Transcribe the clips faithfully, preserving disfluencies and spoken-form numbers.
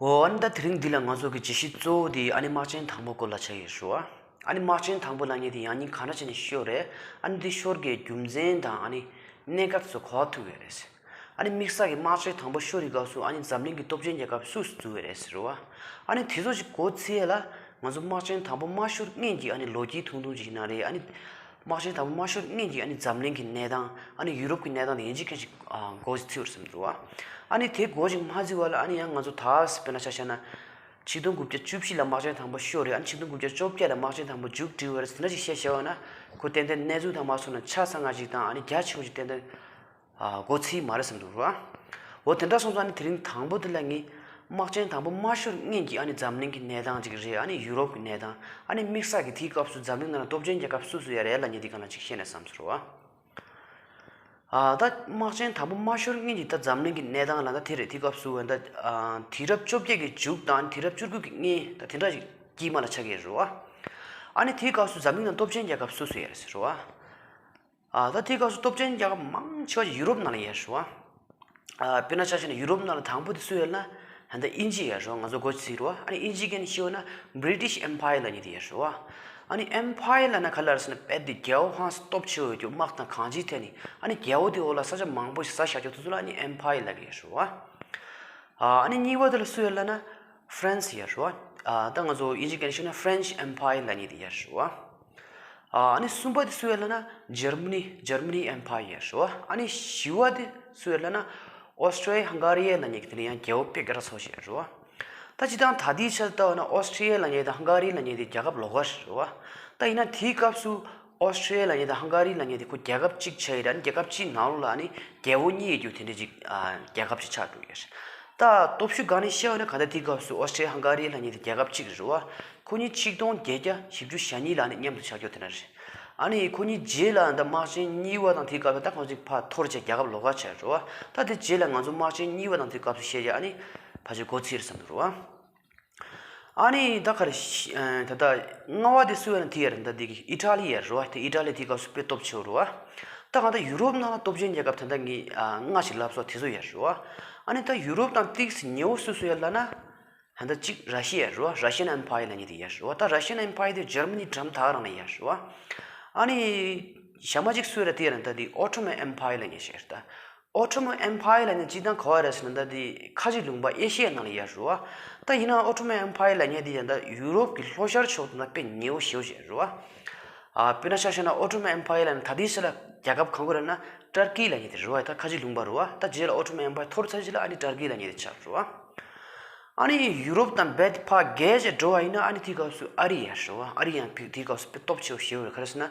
འོ་ཨ་ནི་ད་དེ་རིང་འདི་ལ་ང་ཚོ་གི་བརྗོད་གཞི་གཙོ་བོ་དེ་ཨ་ནི་དམག་ཆེན་དང་པོ་སྐོར་ལ་ཆགས་ཡོད་ཞུ་བ། ཨ་ནི་དམག་ཆེན་དང་པོ་ལབ་མཁན་དེ་ཡང་སྙིང་ག་འདྲ་བྱས་ནས་ཤོར་རེད། ཨ་ནི་འདི་ཤོར་གྱི་རྒྱུ་མཚན་དང་ཨ་ནི་གནད་འགག་དེ་ཚོ་ག་པར་ཐུག་ཡོད་རེད། ཨ་ནི་དམིགས་བསལ་གྱི་དམག་ཆེན་དང་པོ་ཤོར་བའི་སྐབས་སུ་ཨ་ནི་འཛམ་གླིང་གི་སྟོབས་ཆེན་རྒྱལ་ཁབ་སུས་བཙུགས་ཡོད་རེད་ཟེར་བ། ཨ་ནི་དེ་ཚོ་ཞིག་མགོ་ཚོས་ཡ་ལ་ང་ཚོ་དམག་ཆེན་དང་པོ་མ་ཤོར་སྔོན་གྱི་ཨ་ནི་ལོ་རྒྱུས་ཐུང་ཐུང་ཅིག་ཡིན་ན་རེད། ཨ་ནི་དམག་ཆེན་དང་པོ་མ་ཤོར་སྔོན་གྱི་ཨ་ནི་འཛམ་གླིང་གི་གནས་སྟངས། ཨ་ནི་ཡུ་རོབ་ཀྱི་གནས་སྟངས་དེ་ཡིན་གཅིག་མིན་གཅིག་ཨ་མགོ་ཅིག་ཚོས་པར་བསམ་འདུག་བ། ཨ་ནི་དེ་མགོ་ཅིག་མ་ཚོས་པ་ལ་ཨ་ནི་ཡང་ང་ཚོ་ད་དཔེར་ན་ཆ་བཞག་ན། ཆིག་སྟོང་དགུ་བརྒྱ་བཅུ་བཞི་ལ་དམག་ཆེན་དང་པོ་ཤོར་རེད། ཨ་ནི་ཆིག་སྟོང་དགུ་བརྒྱ་བཅོ་བརྒྱད་ལ་དམག་ཆེན་དང་པོ་མཇུག་སྒྲིལ་བ་རེད་ཟེར་ན་ཅིག་བཤད་བྱས་པ་ན། ཁོ་ཏན་ཏན་གནས་ཚུལ་དང་མ་མཚོན་ན་ཆ་ཚང་ང་ཅིག་དང་ཨ་ནི་རྒྱ་ཆེ་བོ་ཅིག་ཏན་ཏན་ཨ་མགོ་ཚོས་མ་རེད་བསམ་འདུག་ར། འོ་དེ་འདྲ་སོང་ཙང་ཨ་ནི་དེ་རིང་དང་པོ་དེ་ལ་ངས་དམག་ཆེན་དང་པོ་མ་ཤོར་སྔོན་གྱི་ཨ་ནི་འཛམ་གླིང་གི་གནས་སྟངས་ཅིག་རེད། ཨ་ནི་ཡུ་རོབ་ཀྱི་གནས་སྟངས། ཨ་ནི་དམིགས་བསལ་གྱི་དེའི་སྐབས་སུ་འཛམ་གླིང་ནང་ལ་སྟོབས་ཆེན་རྒྱལ་ཁབ་སུ་སུ་ཡོད་རེད་ལབ་མཁན་དེའི་སྒང་ལ་ཅིག་བཤད་ན་བསམ་སོང་ར། ཨ་ད་དམག་ཆེན་དང་པོ་མ་ཤོར་སྔོན་གྱི་ད་འཛམ་གླིང་གི་གནས་སྟངས་ལ་ད་དེ་རེད། དེའི་སྐབས་སུ་ད་ཨ་དུས་རབས་བཅོ་བརྒྱད་ཀྱི་མཇུག་དང་དུས་རབས་བཅུ་དགུ་གི་སྔོན་ད་དེ་འདྲ་ཞིག་དཀྱིལ་མ་ལ་ཆགས་ཀྱི་རེད་བ། ཨ་ནི་དེའི་སྐབས་སུ་འཛམ་གླིང་ནང་སྟོབས་ཆེན་རྒྱལ་ཁབ་སུ་སུ་ཡོད་རེད་ཟེར་བ། ཨ་ད་དེའི་སྐབས་སུ་སྟོབས་ཆེན་རྒྱལ་ཁབ་མང་ཆེ་བ་ཞིག་ཡུ་རོབ་ནང་ལ་ཡོད་རེད་བ། ཨ་དཔེར་ན་ཆ་བཞག་ན་ཡུ་རོབ་ནང་ལ་དང་པོ་དེ་སུ་ཡོད་ལབ་ན། ད་ལྟ་དབྱིན་ཇི་ཡོད་རེད་བ། ང་ཚོ་མགོ་ཚོས་རེད་བ། ཨ་ནི་དབྱིན་ཇི་སྐད་ནས་བཤད་པ་ན་British Empire ལབ་མཁན་དེ་ཡོད་རེད་བ། ཨ་ནི་Empire ལབ་ན་ག་ལ་རེད་ཟེར་ན་དཔེ་དེ་རྒྱལ་པོ་ཧང་སང་སྟོབས་ཆེ་བོ་ཡོད་རྒྱུ། དམག་དང་གང་ཅིའི་ཐད་ནས་ཨ་ནི་རྒྱལ་པོ་དེའི་འོག་ལ་ས་ཆ་མང་པོ་ཞིག་ཟ་བཞག་རྒྱུ་དེ་ཚོ་ལ་ཨ་ནི་Empire ལབ་ཀྱི་ཡོད་རེད་བ། ཨ་ནི་གཉིས་པ་དེ་ལ་སུ་ཡོད་ལབ་ན་France ཡོད་རེད་བ། ཨ་ད་ང་ཚོ་དབྱིན་ཇི་སྐད་ནས་བཤད་ན་French Empire ལབ་མཁན་དེ་ཡོད་རེད་བ། ཨ་ནི་གསུམ་པ་དེ་སུ་ཡོད་ལབ་ན་Germany Germany Empire ཡོད་རེད་བ། ཨ་ནི་བཞི་པ་དེ་སུ་ཡོད་ལབ་ན་Austria Hungary ལབ་མཁན་གྱི་དེ་ནས་ཡང་རྒྱལ་པོ་དཔེ་སྐད་གྲགས་ཚ་བོ་ཞིག་ཡོད་རེད་བ། ད་སྤྱིར་བཏང་ད་ལྟའི་ཆར་ལྟ་བ་ན་Austria ལབ་མཁན་དང་Hungary ལབ་མཁན་དེ་རྒྱལ་ཁབ་ལོགས་ཀ་རེད་བ། ད་ཡིན་ན་དེའི་སྐབས་སུ་Austria ལབ་མཁན་དང་Hungary ལབ་མཁན་དེ་ཁོ་རྒྱལ་ཁབ་གཅིག་ཆགས་ཡོད་རེད། ཨ་ནི་རྒྱལ་ཁབ་གཅིག་ནང་ལོགས་ལ་ཨ་ནི་རྒྱལ་པོ་གཉིས་ཡོད་རྒྱུ་དེ་འདྲ་ཅིག་ཨ་རྒྱལ་ཁབ་ཅིག་ཆགས་འགྲོ་ཡོད་རེད། ད་སྟོབས་ཤུགས་སྒང་ནས་བཤད་པ་ན་ག་ད་དེའི་སྐབས་སུ་Austria Hungary ལབ་མཁན་དེ་རྒྱལ་ཁབ་གཅིག་རེད་བ། ཁོ་གཉིས་ཆིག་སྟོང་བརྒྱད་བརྒྱ་བཞི་བཅུ་ཞེ་གཉིས་ལ་ཨ་ནི་མཉམ་དུ་ཆགས་རྒྱུ་དེ་འདྲ་རེད། ཨ་ནི་ཁོ་གཉིས་རྗེས་ལ་ད་དམག་ཆེན་གཉིས་པ་དང་དེའི་སྐབས་ལ་ད་ཁོང་ཚོ་ཕར་འཐོར་བྱས་རྒྱལ་ཁབ་ལོགས་ཀ་ཆགས་རེད་བ། ད་དེ་རྗེས་ལ་ང་ཚོ་དམག་ཆེན་གཉིས་པ་དང་དེའི་སྐབས་སུ་བཤད་ཡ་ཨ་ནི་ཕལ་ཆེར་མགོ་ཚོས་རེད་བསམ་འདུག་རེད་བ། ཨ་ནི་ད་ག་རེ་ཤི་ཨ་ད་ལྟ་ལྔ་པ་དེ་སུ་ཡོད་ན་དེ་ཡོད་རེད། ད་དེ་གི་ཨི་ཊ་ལི་ཡོད་རེད་བ། དེ་ཨི་ཊ་ལི་དེའི་སྐབས་སུ་དཔེ་སྟོབས་ཆེ་བོ་རེད་བ། ད་གང་ལྟར་ཡུ་རོབ་ནང་ལ་སྟོབས་ཆེན་རྒྱལ་ཁབ་ད་ལྟ་ངས་ཨ་ལྔ་ཞིག་ལབ་སོང་། དེ་ཚོ་ཡོད་རེད་བ། ཨ་ནི་ད་ཡུ་རོབ་དང་ཏོག་ཙམ་ཉེ་བོ་སུ་སུ་ཡོད་ལབ་ན། ད་ལྟ་གཅིག་ར་ཤི་ཡ་རེད་བ། Russian Empire ལབ་མཁན་དེ་ཡོད་རེད་བ། ད་Russian Empire དེ་ཇར་མ་ནི་འགྲམ་ད་ག་རང་ལ་ཡོད་རེད་བ། ཨ་ནི་གཞན་མ་གཅིག་སུ་རེད་དེ་ཡོད་རེད། ད་དེ་Ottoman Empire ལབ་མཁན་ཞིག་རེད་ད། Ottoman Empire ལབ་མཁན་སྤྱིར་བཏང་ག་བ་རེད་ཟེར་ན་ད་དེ་ཁ་ཆེ་ལུང་པ་ཨེ་ཤི་ཡའི་ནང་ལ་ཡོད་རེད་བ། ད་ཡིན་ནའང་Ottoman Empire ལབ་མཁན་དེ་ཡང་ད་ཡུ་རོབ་ཀྱི་ལྷོ་ཤར་ཕྱོགས་དེ་ན་དཔེ་ཉེ་བོ་ཞེ་པོ་ཅིག་རེད་བ། ཨ་དཔེར་ན་ཆ་བཞག་ན་Ottoman Empire ལབ་མཁན་ད་ལྟའི་ཆ་ལ་རྒྱལ་ཁབ་གང་ག་རེད་ན་ཏར་ཀི་ལབ་མཁན་དེ་རེད་བ། ད་ཁ་ཆེ་ལུང་པ་རེད་བ། ད་རྗེས་ལ་Ottoman Empire འཐོར་ཚར་རྗེས་ལ་ཨ་ནི་ཏར་ཀི་ལབ་མཁན་དེ་ཆགས་རེད་བ། ཨ་ནི་ཡུ་རོབ་དང་རྦད་དེ་ཕར་བརྒལ་བྱས་འགྲོ་བ་ཡིན་ན་ཨ་ནི་དེའི་སྐབས་སུ་ཨ་རི་ཡོད་རེད་བ། ཨ་རི་ཡང་དེའི་སྐབས་སུ་དཔེ་སྟོབས་ཆེ་བོ་ཞེ་པོ་རེད། ག་རེ་ཟེར་ན།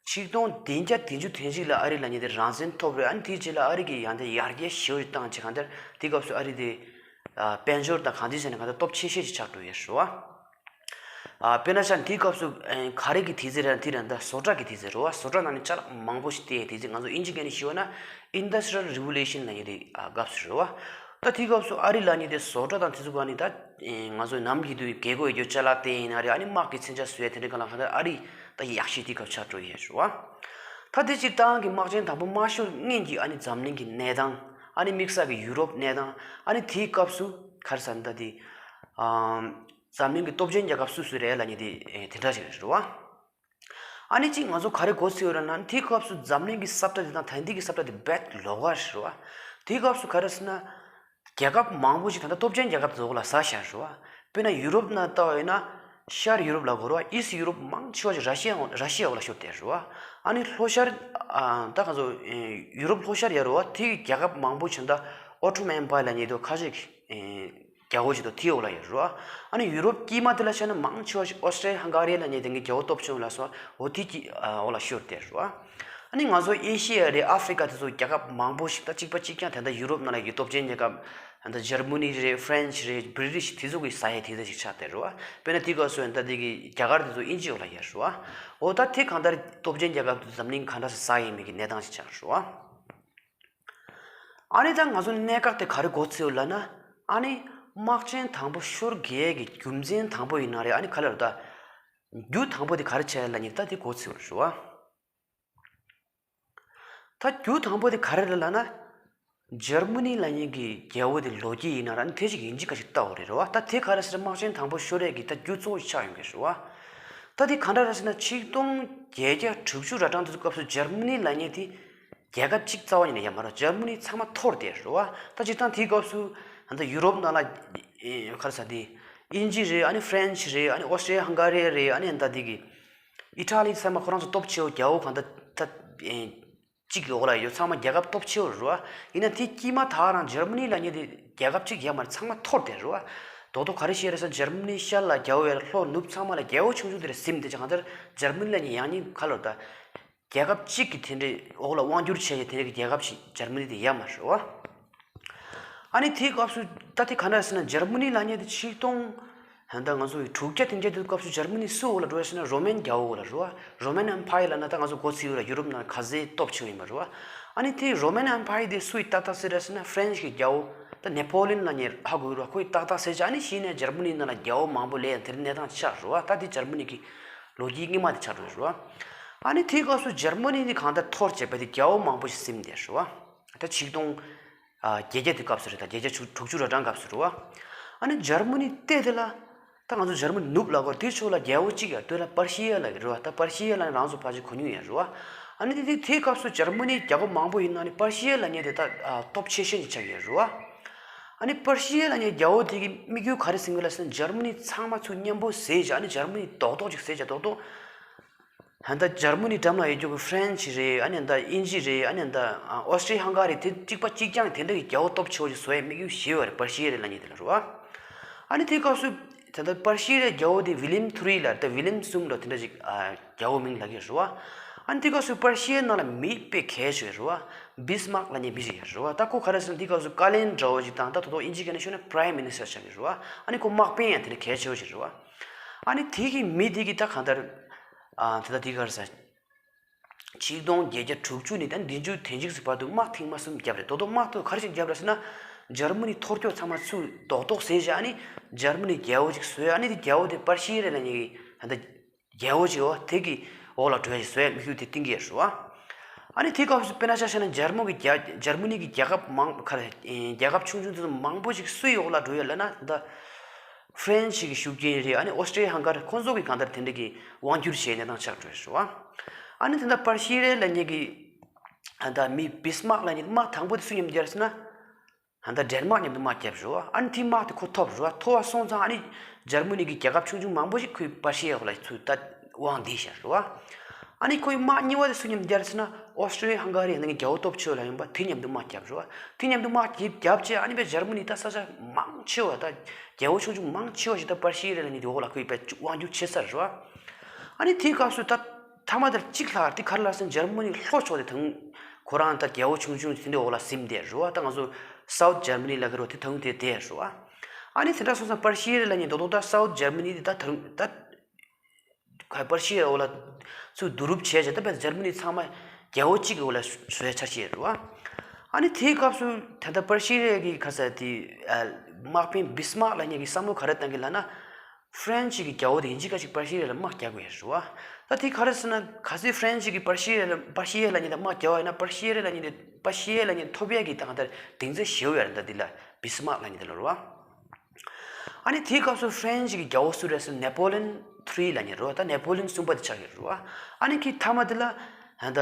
ཆིག་སྟོང་བདུན་བརྒྱ་བདུན་ཅུ་དོན་གཅིག་ལ་ཨ་རི་ལབ་མཁན་དེ་རང་བཙན་ཐོབ་རེད། ཨ་ནི་དེའི་རྗེས་ལ་ཨ་རི་གིས་ཡང་དེ་ཡར་རྒྱས་ཞེ་པོ་ཞིག་བཏང་བྱས། གང་ལྟར་དེའི་སྐབས་སུ་ཨ་རི་དེ་ཨ་དཔལ་འབྱོར་དང་གང་ཅིའི་ཆ་ནས་གང་ལྟར་སྟོབས་ཆེ་ཤོས་ཤིག་ཆགས་འགྲོ་ཡོད་རེད་བ། ཨ་དཔེར་ན་ཆ་ནས་དེའི་སྐབས་སུ་ཨ་ག་རེ་གི་དུས་ཚོད་རེད་ན་དེ་རེད། ད་བཟོ་གྲྭ་གི་དུས་ཚོད་རེད་བ། བཟོ་གྲྭ་ནང་ནས་ཅ་ལག་མང་པོ་ཞིག་བལྟས་དུས་ཚོད། ང་ཚོ་དབྱིན་ཇི་སྐད་ནས་ཞུས་པ་ན་Industrial Revolution ལབ་མཁན་དེ་ཨ་སྐབས་སུ་རེད་བ། ད་དེའི་སྐབས་སུ་ཨ་རི་ལབ་མཁན་དེ་བཟོ་གྲྭ་དང་དེ་ཚོ་ག་ནས་ད་ཨེ་ང་ཚོ་ནམ་རྒྱུན་དུ་རྒྱལ་སྒོ་ཡོད་རྒྱུ་ཅ་ལག་དེ་ཡིན་ན་རེད། ཨ་ནི་དམག་གི་མཚོན་ཆ་བཟོ་ཡ་དེ་འདྲའི་སྒང་ལ་གང་ལྟར་ཨ་རི་ད་ཡག་ཤོས་དེའི་སྐབས་ཆགས་འགྲོ་ཡོད་རེད་བ། ད་དེ་སྤྱིར་བཏང་གི་དམག་ཆེན་དང་པོ་མ་ཤོར་སྔོན་གྱི་ཨ་ནི་འཛམ་གླིང་གི་གནས་སྟངས། ཨ་ནི་དམིགས་བསལ་གྱི་ཡུ་རོབ་གནས་སྟངས། ཨ་ནི་དེའི་སྐབས་སུ་ག་རེ་ཟེར་ན་ད་དེ་ཨ་འཛམ་གླིང་གི་སྟོབས་ཆེན་རྒྱལ་ཁབ་སུ་སུ་རེད་ལབ་མཁན་དེ་ཨེ་དེ་འདྲ་ཞིག་རེད་བ། ཨ་ནི་གཅིག་ང་ཚོ་ག་རེ་མགོ་ཚོས་ཡོད་རེད་ན། དེའི་སྐབས་སུ་འཛམ་གླིང་གི་ས་བཀྲ་དེ་དང་ད་ལྟའི་གི་ས་བཀྲ་དེ་རྦད་ལོགས་ཀ་རེད་བ། དེའི་སྐབས་སུ་ག་རེ་ཟེར་ན། རྒྱལ་ཁབ་མང་པོ་ཞིག་ད་ལྟ་སྟོབས་ཆེན་རྒྱལ་ཁབ་དེ་ཚོ་འོག་ལ་ཟགས་བཞག་རེད་བ། དཔེར་ན་ཡུ་རོབ་ནང་ལྟ་བ་ཡིན་ན། ཤར་ཡུ་རོབ་ལབ་དགོས་རེད་བ། ཨིསི་ཊི་ཡུ་རོབ་མང་ཆེ་བ་ཞིག་ར་ཤི་ཡ་འོག་ར་ཤི་ཡ་འོག་ལ་ཤོར་བསྡད་རེད་བ། ཨ་ནི་ལྷོ་ཤར་ཨ་ད་ང་ཚོ་ཡུ་རོབ་ལྷོ་ཤར་ཡོད་རེད་བ། དེའི་རྒྱལ་ཁབ་མང་པོ་ཞིག་ད་ཨོ་ཊོ་མན་ཨེམ་པ་ཡར་ལབ་མཁན་དེ་ཁ་ཤས་ཀྱི་རྒྱལ་པོ་ཞིག་དང་དེའི་འོག་ལ་ཡོད་རེད་བ། ཨ་ནི་ཡུ་རོབ་དཀྱིལ་མ་དེ་ལ་བྱས་ན་མང་ཆེ་བ་ཞིག་ཨོ་སི་ཊི་རི་ཡ་ཧང་ག་རི་ལབ་མཁན་དེ་གི་རྒྱལ་པོ་སྟོབས་ཆེན་ལ་སོགས་འོ་དེ་གི་འོག་ལ་ཤོར་བསྡད་རེད་བ། ཨ་ནི་ང་ཚོ་ཨེ་ཤི་ཡ་རེད། ཨ་ཧྥི་རི་ཀ་དེ་ཚོ་རྒྱལ་ཁབ་མང་པོ་ཞིག་ད་གཅིག་པ་གཅིག་རྐྱང་དེ་འདྲ་ཡུ་རོབ་ནང་ལ་ཡོད་སྟོབས་ཆེན་རྒྱལ་ཁབ་ད་ཇར་མ་ནི་རེད། ཧྥ་རན་སི་རེད། བྷི་རི་ཊི་ཤི་དེ་ཚོ་གི་ཟ་ཡས་དེ་འདྲ་ཞིག་ཆགས་བསྡད་རེད་བ། དཔེར་ན་དེ་ག་སོ་ཡིན་ད་དེ་གི་རྒྱ་གར་དེ་ཚོ་དབྱིན་ཇིའི་འོག་ལ་ཡོད་རེད་བ། འོ་ད་དེ་གང་ལྟར་སྟོབས་ཆེན་རྒྱལ་ཁབ་དེ་འཛམ་གླིང་ག་འདྲ་སེ་ཟ་ཡས་མེད་ཀྱི་གནས་སྟངས་ཞིག་ཆགས་རེད་བ། ཨ་ནི་ད་ང་ཚོ་གནད་འགག་དེ་ག་རེ་མགོ་ཚོས་ཡོད་ལབ་ན། ཨ་ནི་དམག་ཆེན་དང་པོ་ཤོར་དགོས་ཀྱི་རྒྱུ་མཚན་དང་པོ་ཡིན་ན་རེད། ཨ་ནི་ག་ལ་རེད་ད། རྒྱུ་དང་པོ་དེ་ག་རེ་བྱས་ལབ་ནས་ད་དེ་མགོ་ཚོས་ཡོད་རེད་བ། ད་རྒྱུ་དང་པོ་དེ་ག་རེ་རེད་ལབ་ན། འཇར་མ་ནི་ལབ་མཁན་གྱི་རྒྱལ་པོ་དེ་ལོ་རྒྱུས་ཡིན་ན་ར་ཨ་ནི་དེ་ཞིག་ཡིན་གཅིག་ག་ཞིག་ལྟ་བ་རེད་རེད་བ། ད་དེ་ག་རེ་ཟེར་དམག་ཆེན་དང་པོ་ཤོར་ཡས་ཀྱི་ད་རྒྱུ་གཙོ་བོ་ཆགས་ཡོང་གི་རེད་བ། ད་དེ་ག་འདྲ་རེད་ཟེར་ན་ཆིག་སྟོང་བརྒྱད་བརྒྱ་དྲུག་ཅུ་ར་གྲངས་དེ་ཚོའི་སྐབས་སུ་འཇར་མ་ནི་ལབ་མཁན་དེ་རྒྱལ་ཁབ་གཅིག་རྩ་བ་ཉིད་ནས་ཡོད་མ་རེད། འཇར་མ་ནི་ཚང་མ་འཐོར་བསྡད་རེད་བ། ད་སྤྱིར་བཏང་དེའི་སྐབས་སུ་ད་ཡུ་རོབ་ནང་ལ་ཨེ་ག་རེ་ཟེར་དེ་དབྱིན་ཇི་རེད། ཨ་ནི་ཧྥ་རན་སི་རེད། ཨ་ནི་ཨོ་སི་ཀྲི་ཡ་ཧང་ག་རི་རེད། ཨ་ནི་ད་དེ་གི་ཨི་ཊ་ལི་ཚང་མ་ཁོ་རང་ཚོ་སྟོབས་ཆེ་བོ་རྒྱལ་པོ་གང་ད་ད་ཨེ་གཅིག་གི་འོག་ལ་ཡོད། ཚང་མ་རྒྱལ་ཁབ་སྟོབས་ཆེ་བོ་རེད་བ། ཡིན་ན་དེ་དཀྱིལ་མ་ད་ག་རང་འཇར་མ་ནི་ལབ་མཁན་དེ་རྒྱལ་ཁབ་གཅིག་ཡོད་མ་རེད། ཚང་མ་འཐོར་བསྡད་རེད་བ། རྡོག་རྡོག་ག་རེ་བཤད་རེད་ཟེར་ན་འཇར་མ་ནི་ཤར་ལ་རྒྱལ་པོ་ཡོད་རེད། ལྷོ་ནུབ་ཚང་མ་ལ་རྒྱལ་པོ་ཆུང་ཆུང་དེ་རེད། ཟིན་དེ་ཅང་གང་ལྟར་འཇར་མ་ནི་ལབ་མཁན་ཡང་སྙིང་ག་ལོར་ད་རྒྱལ་ཁབ་གཅིག་གི་དེ་འདྲའི་འོག་ལ་དབང་བསྒྱུར་བྱས་ཡོད་དེ་འདྲའི་རྒྱལ་ཁབ་ཞིག་འཇར་མ་ནི་དེ་ཡོད་མ་རེད་བ། ཨ་ནི་དེའི་སྐབས་སུ་ད་དེ་ག་འདྲ་ཟེར་ན་འཇར་མ་ནི་ལབ་མཁན་དེ་ཆིག་སྟོང་ད་ང་ཚོ་ཡི་དྲུག་བརྒྱ་བདུན་བརྒྱ་དེ་སྐབས་སུ་འཇར་མ་ནི་སུའི་འོག་ལ་འགྲོ་ཡ་ཟེར་ན་རོ་མན་རྒྱལ་པོའི་འོག་ལ་འགྲོ་བ། རོ་མན་ཨེམ་ཕ་ཡར་ལབ་ན་ད་ང་ཚོ་མགོ་ཚོས་ཡོད་ར། ཡུ་རོབ་ནང་ག་ཚོད་སྟོབས་ཆེ་བོ་ཡིན་པ་རེད་བ། ཨ་ནི་དེ་རོ་མན་ཨེམ་ཕ་ཡར་དེ་སུ་ཡི་ཏག་ཏག་ཟེར་ར་ཟེར་ན་ཧྥ་རན་སི་གི་རྒྱལ་པོ་ད་ནེ་པོ་ལི་ཡོན་ལབ་མཁན་ཧ་གོ་གི་རེད་བ། ཁོ་ཡི་ཏག་ཏག་ཟེར་བྱས། ཨ་ནི་གཞི་ནས་འཇར་མ་ནི་ནང་ལ་རྒྱལ་པོ་མང་པོ་སླེབས་ཡ་དེ་འདྲའི་གནས་སྟངས་ཆགས་རེད་བ། ད་དེ་འཇར་མ་ནི་གི་ལོ་རྒྱུས་སྔོན་མ་དེ་ཆགས་འགྲོ་རེད་བ། ཨ་ནི་དེའི་སྐབས་སུ་འཇར་མ་ནི་ནི་གང་ལྟར་འཐོར་བྱས་པ་དེ་རྒྱལ་པོ་མང་པོ་ཞིག་ཟིན་བསྡད་རེད་བ། ད་ཆིག་སྟོང་ཨ་བརྒྱད་བརྒྱ་དེ་སྐབས་སུ་རེད། ད་བརྒྱད་བརྒྱ་དྲུག་ཅུ་ར་གྲངས་སྐབས་སུ་རེད་བ། ཨ་ནི་འཇར་མ་ནི་ལྟས་དེ་ལ་ད་ང་ཚོ་འཇར་མ་ནི་ནུབ་ལ་གོ་དེའི་ཕྱོགས་ལ་རྒྱལ་པོ་གཅིག་ཡ་དེ་ལ་པར་ཤི་ཡ་ལབ་ཀྱི་རེད་བ། ད་པར་ཤི་ཡ་ལབ་ནི་རང་ཚོ་ཕལ་ཆེར་གོ་མྱོང་ཡོད་རེད་བ། ཨ་ནི་དེ་དེའི་སྐབས་སུ་འཇར་མ་ནི་རྒྱལ་ཁབ་མང་པོ་ཡིན་ན་ནི་པར་ཤི་ཡ་ལབ་མཁན་དེ་ད་ཨ་སྟོབས་ཆེ་ཤོས་ཅིག་ཆགས་ཡོད་རེད་བ། ཨ་ནི་པར་ཤི་ཡ་ལབ་མཁན་རྒྱལ་པོ་དེ་གི་དམིགས་ཡུལ་ག་རེ་ཟིན་གི་ལབ་ཟེར་ན་འཇར་མ་ནི་ཚང་མ་ཚུར་མཉམ་པོ་བཟས་བྱས། ཨ་ནི་འཇར་མ་ནི་རྡོག་རྡོག་ཅིག་བཟས་བྱས། རྡོག་རྡོག་ད་ལྟ་འཇར་མ་ནི་འགྲམ་ལ་ཡོད་རྒྱུ་གི་ཧྥ་རན་སི་རེད། ཨ་ནི་ད་དབྱིན་ཇི་རེད། ཨ་ནི་ད་ཨོ་སི་ཀྲི་ཡ་ཧང་ག་རི་དེ་གཅིག་པ་གཅིག་རྐྱང་དེ་འདྲ་གི་རྒྱལ་པོ་སྟོབས་ཆེ་བོ་ཞིག་བཟོ་ཡའི་དམིགས་ཡུལ་བཞེས་པ་རེད། པར་ཤི་ཡ་རེད་ལབ་མཁན་དེ་ལ་རེད་བ། ཨ་ནི་དེའི་སྐབས་སུ་ད་ལྟ་པར་ཤི་ཡའི་རྒྱལ་པོ་དེ་ཝི་ལིམ་ཐི་རི་ལབ། ད་ཝི་ལིམ་གསུམ་ལ་དེ་འདྲ་ཞིག་ཨ་རྒྱལ་པོ་མིང་ལབ་ཀྱི་རེད་བ། ཨ་ནི་དེའི་སྐབས་སུ་པར་ཤི་ཡའི་ནང་ལ་མི་དཔེ་གལ་ཆེ་བ་རེད་བ། བིས་མཱག་ལབ་མཁན་མི་ཞིག་ཡོད་རེད་བ། ད་ཁོ་ག་རེ་ཟེར་ན་དེའི་སྐབས་སུ་བཀའ་བློན་འདྲ་བོ་ཞིག་དང་། ད་དོ་དོ་དབྱིན་ཇི་སྐད་ནས་ཤོད་ན་པ་རའིམ་མི་ནི་སི་ཊར་ཆགས་ཀྱི་རེད་བ། ཨ་ནི་ཁོ་དམག་དཔོན་ཡང་དེ་འདྲ་གལ་ཆེ་བོ་ཞིག་རེད་བ། ཨ་ནི་དེ་གི་མི་དེ་གི་ད་གང་ལྟར། ཨ་དེ་ད་དེ་ག་རེ་ཟ། ཆིག་སྟོང་བརྒྱད་བརྒྱ་དྲུག་ཅུ་ནས་ད་བདུན་ཅུ་དོན་གཅིག་ཙམ་བར་དུ་དམག་ཐེངས་མ་གསུམ་བརྒྱབ་རེད། དོ་དོ་དམག་དེ་ག་རེ་བྱས་བརྒྱབ་རེད་ཟེར་ན། འཇར་མ་ནི་འཐོར་སྐྱོད་ཚང་མ་ཚུར་རྡོག་རྡོག་བཟས་བྱས། ཨ་ནི་འཇར་མ་ནི་རྒྱལ་པོ་ཅིག་བཟོས། ཨ་ནི་དེ་རྒྱལ་པོ་དེ་པར་ཤི་ཡ་རེད་ལབ་མཁན་གྱི་ད་ལྟ་རྒྱལ་པོ་ཅིག་འོ་དེ་གི་འོག་ལ་འགྲོ་ཡ་ཞིག་བཟོ་ཡ་དམིགས་ཡུལ་དེ་བཏིང་གི་ཡོད་རེད་བ། ཨ་ནི་དེའི་སྐབས་སུ་དཔེར་ན་ཆ་བཞག་ན་འཇར་མ་གི་རྒྱ་འཇར་མ་ནི་གི་རྒྱལ་ཁབ་མང་ག་རེ་རྒྱལ་ཁབ་ཆུང་ཆུང་དེ་ཚོ་མང་པོ་ཞིག་སུའི་འོག་ལ་འགྲོ་ཡོད་ལབ་ན། ད་ཧྥ་རན་སི་གི་ཤུགས་རྐྱེན་རེད། ཨ་ནི་ཨོ་སི་ཀྲི་ཡ་ཧང་ག་རི་ཁོང་ཚོ་གི་གང་ལྟར་དེ་འདྲ་གི་དབང་བསྒྱུར་བྱས་ནས་ད་ཆགས་འགྲོ་ཡོད་རེད་བ། ཨ་ནི་དེ་འདྲ་པར་ཤི་ཡ་རེད་ལབ་མཁན་གྱི་ད་མི་བིས་མཱག་ལབ་མཁན་དམག་དང་པོ་དེ་སུ་མཉམ་དུ་བརྒྱབ་རེད་ཟེར་ན། ད་ལྟ་ཌེན་མཱག་མཉམ་དུ་དམག་བརྒྱབ་རེད་བ། ཨ་ནི་དེ་དམག་དེ་ཁོ་ཐོབ་རེད་བ། ཐོབ་པ་སོང་ཙང་ཨ་ནི་འཇར་མ་ནི་གི་རྒྱལ་ཁབ་ཆུང་ཆུང་མང་པོ་ཞིག་ཁོའི་པར་ཤི་ཡའི་འོག་ལ་ཚུར་ད་དབང་བསྡུས་བཞག་རེད་བ། ཨ་ནི་ཁོའི་དམག་གཉིས་པ་དེ་སུ་མཉམ་དུ་བརྒྱབ་རེད་ཟེར་ན། ཨོ་སི་ཀྲི་ཡ་ཧང་ག་རི་ཡ་ནི་རྒྱལ་པོ་སྟོབས་ཆེ་བ་ལ་ཡིན་པ་དེ་མཉམ་དུ་དམག་བརྒྱབ་རེད་བ། དེ་མཉམ་དུ་དམག་བརྒྱབ་བྱས། ཨ་ནི་བས་འཇར་མ་ནི་ད་ས་ཆ་མང་ཆེ་བ་ད་རྒྱལ་པོ་ཆུང་ཆུང་མང་ཆེ་བ་ཞིག་ད་པར་ཤི་ཡ་རེད་ལབ་མཁན་དེ་འོག་ལ་ཁོའི་བས་དབང་བསྒྱུར་བྱས་ཚར་རེད་བ། ཨ་ནི་དེའི་སྐབས་སུ་ད་མཐའ་མ་དེར་གཅིག་ལྷག་དེ་ག་རེ་ལབ་ཟེར་ན་འཇར་མ་ནི་ལྷོ་ཕྱོགས་དེ་ད་རུང་ཁོ་རང་ད་རྒྱལ་པོ་ཆུང་ཆུང་དེ་འདྲའི་འོག་ལ་ཟིན་བསྡད་རེད་བ། ད་ང་ཚོ་སའུ་ཐི་འཇར་མ་ནི་ལབ་ཀྱི་རེད་བ། དེ་ད་རུང་དེ་བསྡད་རེད་བ། ཨ་ནི་དེ་འདྲ་སོང་ཙང་པར་ཤི་ཡ་རེད་ལབ་མཁན་རྡོག་རྡོག་ད་སའུ་ཐི་འཇར་མ་ནི་དེ་ད་ད་རུང་ད་ག་པར་ཤི་ཡའི་འོག་ལ་ཚུར་བསྡུ་རུབ་བྱས་བྱས། ད་བས་འཇར་མ་ནི་ཚང་མ་རྒྱལ་པོ་གཅིག་གི་འོག་ལ་བཟོ་ཡ་འཆར་གཞི་རེད་བ། ཨ་ནི་དེའི་སྐབས་སུ་ད་ལྟ་པར་ཤི་ཡ་རེད་ཀྱི་ག་རེ་ཟེར་དེ་དམག་དཔོན་བིས་མཱག་ལབ་མཁན་གྱི་བསམ་བློ་ག་རེ་བཏང་གི་ལབ་ན། ཧྥ་རན་སི་གི་རྒྱལ་པོ་དེ་ཡིན་གཅིག་མིན་གཅིག་པར་ཤི་ཡ་ལ་དམག་རྒྱག་དགོས་རེད་བ། ད་དེ་ག་རེ་ཟེར་ན། གལ་སྲིད་ཧྥ་རན་སི་གི་པར་ཤི་ཡ་ལ་པར་ཤི་ཡ་ལབ་མཁན་དེ་དམག་རྒྱག་པ་ཡིན་ན། པར་ཤི་ཡ་རེད་ལབ་མཁན་དེ་པར་ཤི་ཡ་ལབ་མཁན་ཐོབ་ཡ་གི་ད་གང་ལྟར་གདེང་ཚོད་ཞེ་པོ་ཡོད་རེད། ད་དེ་ལ་བིས་མཱག་ལབ་མཁན་དེ་ལ་རེད་བ། ཨ་ནི་དེའི་སྐབས་སུ་ཧྥ་རན་སི་གི་རྒྱལ་པོ་སུ་རེད་ཟེར་ན། ནེ་པོ་ལི་ཡོན་ཐི་རི་ལབ་མཁན་རེད་བ། ད་ནེ་པོ་ལི་ཡོན་གསུམ་པ་དེ་ཆགས་ཡོད་རེད་བ། ཨ་ནི་གི་མཐའ་མ་དེ་ལ་ད་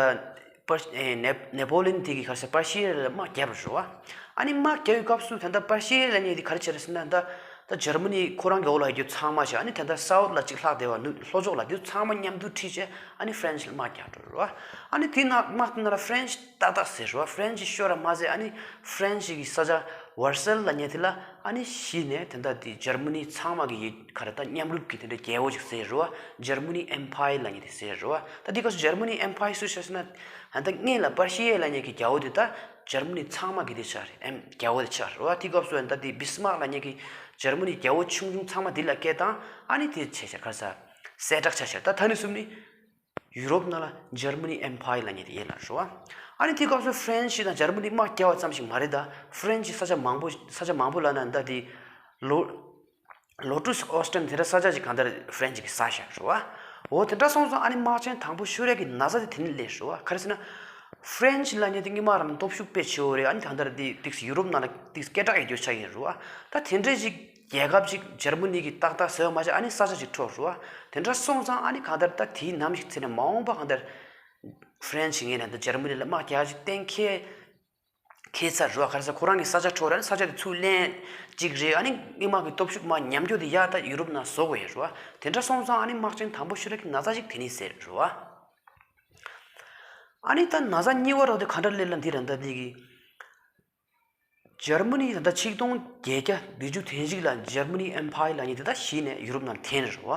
པར་ཨེ་ནེ་ནེ་པོ་ལི་ཡོན་དེ་གིས་ག་རེ་ཟེར་པར་ཤི་ཡ་ལ་དམག་བརྒྱབ་པ་རེད་བ། ཨ་ནི་དམག་རྒྱག་པའི་སྐབས་སུ་ད་ལྟ་པར་ཤི་ཡ་ལབ་མཁན་དེ་ག་རེ་བྱས་རེད་ཟེར་ན། ད་ད་འཇར་མ་ནི་ཁོ་རང་གི་འོག་ལ་ཡོད་རྒྱུ་ཚང་མ་བྱས། ཨ་ནི་ད་ལྟ་སའུ་ཐི་ལ་གཅིག་ལྷག་བསྡད་པ། ནུབ་ལྷོ་ཕྱོགས་ལ་དེ་ཚང་མ་མཉམ་དུ་ཁྲིད་བྱས། ཨ་ནི་ཧྥ་རན་སི་ལ་དམག་རྒྱག་འགྲོ་རེད་བ། ཨ་ནི་དེ་ནང་དམག་དེ་ནང་ལ་ཧྥ་རན་སི་ཏག་ཏག་ཟེར་རེད་བ། ཧྥ་རན་སི་ཤོར་ར་མ་ཟད། ཨ་ནི་ཧྥ་རན་སི་གི་ས་ཆ་ཝར་སེལ་ལབ་མཁན་དེ་ལ་ཨ་ནི་གཞི་ནས་དེ་འདྲ་དེ་འཇར་མ་ནི་ཚང་མ་གི་ཡི་ག་རེ་ད་མཉམ་རུབ་ཀྱི་དེ་འདྲ་རྒྱལ་པོ་ཅིག་ཟེར་རེད་བ། འཇར་མ་ནི་ཨེམ་ཕ་ཡར་ལབ་མཁན་དེ་ཟེར་རེད་བ། ད་དེ་སྐབས་སུ་འཇར་མ་ནི་ཨེམ་ཕ་ཡར་སུ་ཆགས་ཟེར་ན། ད་སྔོན་ལ་པར་ཤི་ཡ་ལབ་མཁན་གྱི་རྒྱལ་པོ་དེ་ད་འཇར་མ་ནི་ཚང་མ་གི་དེ་ཆགས་རེད། ཨེམ་རྒྱལ་པོ་དེ་ཆགས་རེད་བ། དེ་སྐབས་སུ་ད་དེ་བིས་མཱག་ལབ་མཁན་གྱི་འཇར་མ་ནི་རྒྱལ་པོ་ཆུང་ཆུང་ཚང་མ་དེ་ལ་སྐད་བཏང་། ཨ་ནི་དེ་བྱས་བྱས་ག་རེ་ཟེར། གསལ་བསྒྲགས་ཆགས་བྱས། ད་ད་ནས་བཟུང་ནི་ཡུ་རོབ་ནང་ལ་འཇར་མ་ནི་ཨེམ་ཕ་ཡར་ལབ་མཁན་དེ་ཡོད་ལ་རེད་བ། ཨ་ནི་དེ་སྐབས་སུ་ཧྥ་རན་སི་དང་འཇར་མ་ནི་དམག་རྒྱག་པ་ཙམ་ཞིག་མ་རེད། ད་ཧྥ་རན་སི་ས་ཆ་མང་པོ་ས་ཆ་མང་པོ་ལབ་ན། ད་དེ་ལོ་ལོ་ཊུས་ཨོ་སི་ཊན་དེ་འདྲ་ས་ཆ་ཅིག་གང་ལྟར་ཧྥ་རན་སི་གིས་ཟ་བཞག་རེད་བ། འོ་དེ་འདྲ་སོང་ཙང་ཨ་ནི་དམག་ཆེན་དང་པོ་ཤོར་ཡ་གི་ན་ཚ་དེ་དེ་ནས་སླེབས་རེད་བ། ག་རེ་ཟེར་ན། ཧྥ་རན་ཆི་ལབ་མཁན་དེ་སྔོན་མ་རང་སྟོབས་ཤུགས་དཔེ་ཆེ་བོ་རེད། ཨ་ནི་ད་ལྟ་དེ་ཏིག་ཡུ་རོབ་ནང་ལ་ཏིག་སྐད་གྲགས་ཡོད་རྒྱུ་ཆགས་ཡིན་རུ་བ། ད་དེ་འདྲས་ཅིག་རྒྱལ་ཁབ་ཅིག་འཇར་མ་ནི་གི་ཏག་ཏག་ཟེར་བ་མ་ཆགས། ཨ་ནི་ས་ཆ་ཅིག་འཕྲོག་རུ་བ། དེ་འདྲ་སོང་ཙང་ཨ་ནི་གང་ལྟར་ད་དེའི་ནམ་ཞིག་ཚེ་ནས་མ་འོངས་པ་གང་ལྟར་ཧྥ་རན་ཆི་ངོས་ནས་ད་འཇར་མ་ནི་ལ་དམག་རྒྱག་ཅིག་གཏན་འཁེལ་ཁེལ་ཚར་རུ་བ། ག་རེ་ཟེར། ཁོ་རང་གི་ས་ཆ་འཕྲོག་ར་ནི་ས་ཆ་དེ་ཚུར་ལེན་གཅིག་རེད། ཨ་ནི་སྔོན་མ་གི་སྟོབས་ཤུགས་མ་ཉམས་རྒྱུ་དེ་ཡ་ད་ཡུ་རོབ་ནང་བཟོ་དགོས་ཡོད་རུ་བ། དེ་འདྲ་སོང་ཙང་ཨ་ནི་དམག་ཆེན་དང་པོ་ཤོར་ཡ་གི་ན་ཚ་ཞིག་དེ་ནི་ཟེར་རུ་བ། ཨ་ནི་ད་ན་ཚ་གཉིས་པ་རོ་དེ་ག་འདྲ་སླེབས་ལ་འདི་ར་ད་འདི་གི། འཇར་མ་ནི་ད་ལྟ་ཆིག་སྟོང་བརྒྱད་བརྒྱ་བདུན་ཅུ་དོན་གཅིག་ལ་འཇར་མ་ནི་ཨེམ་ཕ་ཡར་ལབ་མཁན་དེ་ད་གཞི་ནས་ཡུ་རོབ་ནང་འཐེན་རེད་བ།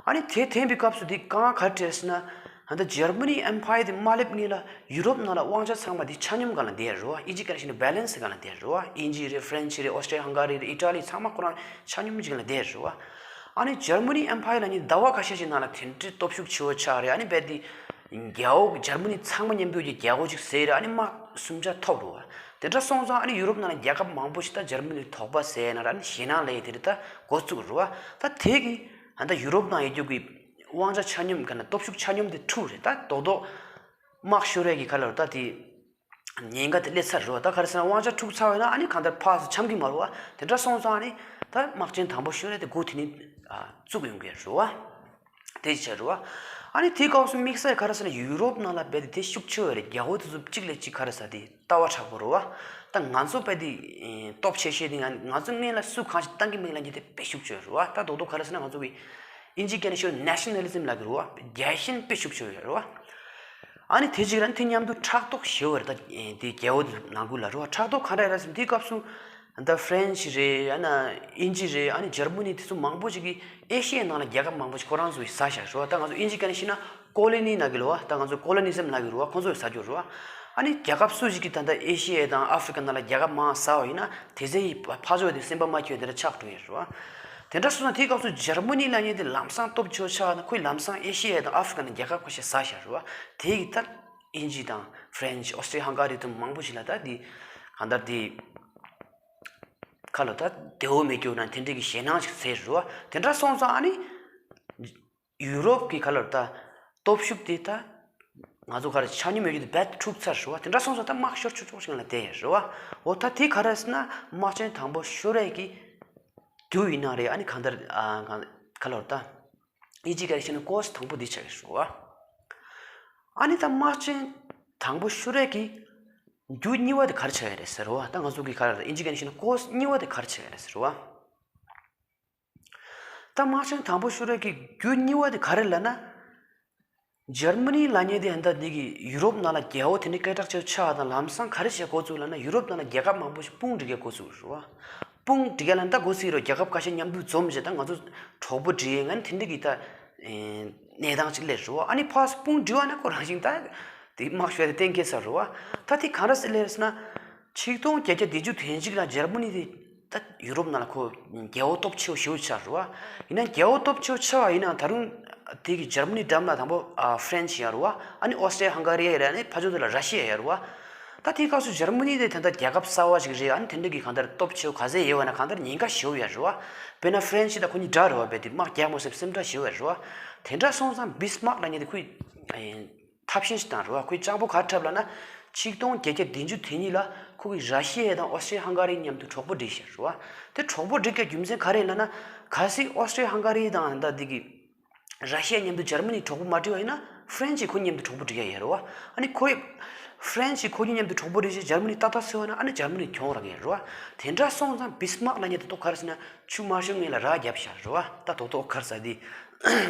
ཨ་ནི་དེ་འཐེན་པའི་སྐབས་སུ་དེ་གང་ག་བྲལ་ཟེར་ན། ད་ལྟ་འཇར་མ་ནི་ཨེམ་ཕ་ཡར་དེ་མ་སླེབས་སྔོན་ལ་ཡུ་རོབ་ནང་ལ་དབང་ཆ་ཚང་མ་དེ་ཆ་སྙོམས་སྒང་ལ་བསྡད་རེད་བ། ཨིན་ཇི་ག་རེ་ཞེ་ན་བྷེ་ལེན་སི་སྒང་ལ་བསྡད་རེད་བ། ཨིན་ཇི་རེད། ཧྥ་རན་ཆི་རེད། ཨོ་སི་ཊྲི་ཡ་ཧང་ག་རི་རེད། ཨི་ཊ་ལི། ཚང་མ་ཁོ་རང་ཆ་སྙོམས་ཅིག་ལ་བསྡད་རེད་བ། ཨ་ནི་འཇར་མ་ནི་ཨེམ་ཕ་ཡར་ལབ་མཁན་ཟླ་བ་ཁ་ཤས་ཤིག་ནང་ལ་དེ་འདྲའི་སྟོབས་ཤུགས་ཆེ་བོ་ཆགས་རེད། ཨ་ནི་རྦད་དེ་རྒྱལ་པོ་འཇར་མ་ནི་ཚང་མ་མཉམ་དུ་ཀྱི་རྒྱལ་པོ་ཅིག་བཟོས་རེད། ཨ་ནི་དམག་སུམ་ཆ་ཐོབ་རེད་བ། དེ་འདྲ་སོང་ཙང་ཨ་ནི་ཡུ་རོབ་ནང་ལ་རྒྱལ་ཁབ་མང་པོ་ཞིག་ད་འཇར་མ་ནི་དོགས་པ་ཟེར་ན་ར་ཨ་ནི་ཞེད་སྣང་ལས་དེ་རེད་ད་འགོ་བཙུགས་རེད་བ། ད་དེ་གི་ད་ལྟ་ཡུ་རོབ་ནང་ཡོད་རྒྱུ་གི་དབང་ཆ་ཆ་སྙོམས་ག་ན་སྟོབས་ཤུགས་ཆ་སྙོམས་དེ་འཁྲུག་རེད། ད་རྡོག་རྡོག་དམག་ཤོར་ཡས་ཀྱི་ཁ་ལ་རུ་ད་དེ་ཉེན་ཁ་དེ་སླེབས་ཚར་རེད་བ། ད་ག་རེ་ཟེར་ན་དབང་ཆ་འཁྲུག་ཚར་བ་ཡིན་ན་ཨ་ནི་གང་ལྟར་ཕར་ཚུར་འཆམ་གྱི་མ་རེད་བ། དེ་འདྲ་སོང་ཙང་ཨ་ནི་ད་དམག་ཆེན་དང་པོ་ཤོར་ཡས་དེ་འགོ་དེ་ནི་བཙུགས་ཡོང་གི་རེད་བ། དེ་ཆ་རུ་བ། ཨ་ནི་དེའི་སྐབས་སུ་དམིགས་བསལ་ག་རེ་ཟེར་ན་ཡུ་རོབ་ནང་ལ་རྦད་དེ་དེ་ཤུགས་ཆེ་བ་རེད། རྒྱལ་པོ་དེ་ཚོ་གཅིག་ལས་གཅིག་ག་རེ་ཟེར་དེ་ལྟ་བ་དྲག་པོ་རུ་བ། ད་ང་ཚོ་རྦད་དེ་སྟོབས་ཆེ་ཤོས་དེ་ང་ང་ཚོ་སྔོན་ལ་སུ་གང་ཞིག་བཏང་གི་མིན་ལབ་མཁན་དེ་དཔེ་ཤུགས་ཆེ་རུ་བ། ད་རྡོག་རྡོག་ག་རེ་ཟེར་ན་ང་ཚོ་གི་ཨིན་ཇི་སྐད་ནས་ཤོད་ན་ནེ་ཤ་ནལ་ལི་ཛིམ་ལབ་གི་རུ་བ། རྒྱལ་ཞེན་དཔེ་ཤུགས་ཆེ་རུ་བ། ཨ་ནི་དེ་གཅིག་ར་ནི་དེ་མཉམ་དུ་ཕྲག་དོག་ཞེ་བོ་རེད། ད་དེ་རྒྱལ་པོ་དེ་ནང་ཁུལ་ལ་རུ་བ་ཕྲག་དོག་ག་འདྲ་རེད་ཟེར་ན་དེའི་སྐབས་སུ། ད་ཧྥ་རན་ཆི་རེད། ཨ་ན་ཨིན་ཇི་རེད། ཨ་ནི་འཇར་མ་ནི་དེ་ཚོ་མང་པོ་ཞིག་གིས་ཨེ་ཤི་ཡའི་ནང་ལ་རྒྱལ་ཁབ་མང་པོ་ཞིག་ཁོ་རང་ཚོ་གིས་ཟ་བཞག་རེད་བ། ད་ང་ཚོ་ཨིན་ཇི་སྐད་ནས་བཤད་ན་ཀོ་ལོ་ནི་ལབ་གི་རེད་བ། ད་ང་ཚོ་ཀོ་ལོ་ནི་ཛིམ་ལབ་གི་རེད་བ། ཁོ་ཚོ་གིས་ཟ་རྒྱུ་རེད་བ། ཨ་ནི་རྒྱལ་ཁབ་སུ་ཞིག་གིས་ད་ལྟ་ཨེ་ཤི་ཡ་དང་ཨ་ཧྥི་རི་ཀ་ནང་ལ་རྒྱལ་ཁབ་མང་ཟ་བ་ཡིན་ན་དེ་ཚོའི་ཕ་ཕ་ཕྱོགས་དེ་སེམས་པ་མ་སྐྱིད་དེ་འདྲ་ཆགས་འགྲོ་ཡི་རེད་བ། དེ་འདྲ་སོང་ན་དེའི་སྐབས་སུ་འཇར་མ་ནི་ལབ་མཁན་དེ་ལམ་སང་སྟོབས་ཆེ་བོ་ཆགས་ན་ཁོས་ལམ་སང་ཨེ་ཤི་ཡ་དང་ཨ་ཧྥི་རི་ཀ་ནང་རྒྱལ་ཁབ་ཁ་ཤས་ཟ་བཞག་རེད་བ། དེ་གིས་ད་ཨིན་ཇི་དང་ཧྥ་རན་ཆི། ཨོ་སི་ཊྲི་ཡ་ཧང་ག་རི་དང་མང་པོ་ཞིག་ལ་ད་དེ་གང་ལྟར་དེ། ཁ་ལོ་ད་བདེ་བོ་མེད་རྒྱུ་ན་དེ་འདྲ་གི་ཞེད་སྣང་ཞིག་ཟེར་རུ་བ། དེ་འདྲ་སོང་ཙང་ཨ་ནི་ཡུ་རོབ་ཀྱི་ཁ་ལོ་ད་སྟོབས་ཤུགས་དེ་ད་ང་ཚོ་ག་རེ་ཆ་སྙོམས་ཡོད་རྒྱུ་དེ་རྦད་འཁྲུག་ཚར་རུ་བ། དེ་འདྲ་སོང་ཙང་ད་དམག་ཤོར་ཆོག་ཆོག་ཞིག་ལ་བསྡད་ཡོད་རུ་བ། འོ་ད་དེ་ག་རེ་ཟེར་ན་དམག་ཆེན་དང་པོ་ཤོར་ཡས་ཀྱི་རྒྱུ་ཡིན་ན་རེད། ཨ་ནི་གང་ལྟར་ཨ་གང་ཁ་ལོ་ད་ཨིན་ཇི་ག་རེ་བཤད་ན་ཀོ་སི་དང་པོ་འདི་ཆགས་ཡོད་རུ་བ། ཨ་ནི་ད་དམག་ཆེན་དང་པོ་ཤོར་ཡས་ཀྱི་རྒྱུ་གཉིས་པ་དེ་ག་རེ་ཆགས་ཡོད་རེད་ཟེར་བ། ད་ང་ཚོ་གི་ག་རེ་ཨིན་ཇི་ག་ནས་བཤད་ན་ཀོ་སི་གཉིས་པ་དེ་ག་རེ་ཆགས་ཡོད་རེད་ཟེར་བ། ད་དམག་ཆེན་དང་པོ་ཤོར་ཡས་ཀྱི་རྒྱུ་གཉིས་པ་དེ་ག་རེ་ལབ་ན། འཇར་མ་ནི་ལབ་མཁན་དེ་ཧན་ད་འདི་གི་ཡུ་རོབ་ནང་ལ་རྒྱལ་པོ་དེ་འདྲའི་སྐད་གྲགས་ཆེ་བ་ཆགས་དང་ལམ་སང་ག་རེ་བྱེད་འགོ་བཙུགས་ལབ་ན་ཡུ་རོབ་ནང་ལ་རྒྱལ་ཁབ་མང་པོ་ཞིག་དཔུང་སྒྲིག་ཡས་འགོ་བཙུགས་རེད་བ། དཔུང་སྒྲིག་ཡས་ལབ་ན་ད་འགོ་ཚུགས་རོ་རྒྱལ་ཁབ་ཁ་ཤས་མཉམ་དུ་འཛོམས་བྱས་ད་ང་ཚོ་གྲོགས་པོ་སྒྲིག་ཡས་ང་ནི་དེ་འདྲ་གི་ད་གནས་སྟངས་ཅིག་སླེབས་རེད་བ། ཨ་ནི་ཕར་དཔུང་སྒྲིག་པ་ན་ཁོ་རང་བཞིན་ད་དེ་དམག་ཤོར་དེ་གཏན་འཁེལ་ཚར་རེད་བ། ད་དེ་ག་འདྲ་སེ་སླེབས་ཟེར་ན། ཆིག་སྟོང་བརྒྱད་བརྒྱ་བདུན་ཅུ་དོན་གཅིག་ལ་འཇར་མ་ནི་དེ་ད་ཡུ་རོབ་ནང་ལ་ཁོ་རྒྱལ་པོ་སྟོབས་ཆེ་བོ་ཞེ་པོ་ཆགས་རེད་བ། ཡིན་ན་རྒྱལ་པོ་སྟོབས་ཆེ་བོ་ཆགས་པ་ཡིན་ན་ད་རུང་དེ་གི་འཇར་མ་ནི་འགྲམ་ལ་དང་པོ་ཨ་ཧྥ་རན་ཆི་ཡོད་རེད་བ། ཨ་ནི་ཨོ་སི་ཊྲི་ཡ་ཧང་ག་རི་ཡོད་རེད། ཨ་ནི་ཕར་ཕྱོགས་དེ་ལ་ར་ཤི་ཡ་ཡོད་རེད་བ། ད་དེའི་སྐབས་སུ་འཇར་མ་ནི་དེ་ད་ལྟ་རྒྱལ་ཁབ་གསར་བ་ཞིག་རེད། ཨ་ནི་དེ་འདྲ་གི་གང་ལྟར་སྟོབས་ཆེ་བོ་ག་ཚད་ཡོད་པ་ན་གང་ལྟར་ཉེན་ཁ་ཞེ་པོ་ཡོད་རེད་བ། དཔེར་ན་ཧྥ་རན་ཆི་དང་ཁོ་གཉིས་འདྲ་རེད་བ། རྦད་དེ་དམག་རྒྱག་མ་སོང་སེམས་ཁྲལ་ཞེ་པོ་ཡོད་རེད་བ། དེ་འདྲ་སོང་ཙང་བིས་མཱག་ལབ་མཁན་དེ་ཁོས་ཐབས་ཤེས་ཤིག་བཏང་རེད་བ། ཁོས་སྤྱང་པོ་ག་རེ་འཁྲབ་ལབ་ན། ཆིག་སྟོང་བརྒྱད་བརྒྱ་བདུན་ཅུ་དོན་གཉིས་ལ་ཁོ་གིས་ར་ཤི་ཡ་དང་ཨོ་སི་ཊྲི་ཡ་ཧང་ག་རི་མཉམ་དུ་གྲོགས་པོ་སྒྲིག་བཞག་རེད་བ། དེ་གྲོགས་པོ་སྒྲིག་གི་རྒྱུ་མཚན་ག་རེ་ལབ་ན། གལ་སྲིད་ཨོ་སི་ཊྲི་ཡ་ཧང་ག་རི་དང་ད་འདི་གི་ར་ཤི་ཡ་མཉམ་དུ་འཇར་མ་ནི་གྲོགས་པོ་མ་སྒྲིག་པ་ཡིན་ན་ཧྥ་རན་ཆི་ཁོ་མཉམ་དུ་གྲོགས་པོ་སྒྲིག་ཡ་ཡོད་རེད་བ། ཨ་ནི་ཁོས་ཧྥ་རན་ཆི་ཁོ་གཉིས་མཉམ་དུ་གྲོགས་པོ་སྒྲིག་བྱས་འཇར་མ་ནི་ཏག་ཏག་སེལ་བ་ན་ཨ་ནི་འཇར་མ་ནི་གྱོང་རག་གི་ཡོད་རེད་བ། དེ་འདྲ་སོང་ཙང་བིས་མཱག་ལབ་མཁན་དེ་ཏོག་ག་རེ་ཟེར་ན་ཆུ་དམར་ཤོད་སྔོན་ལ་ར་བརྒྱབ་བཞག་རེད་བ། ད་ཏོག་ཏོག་ག་རེ་ཟེར་དེ།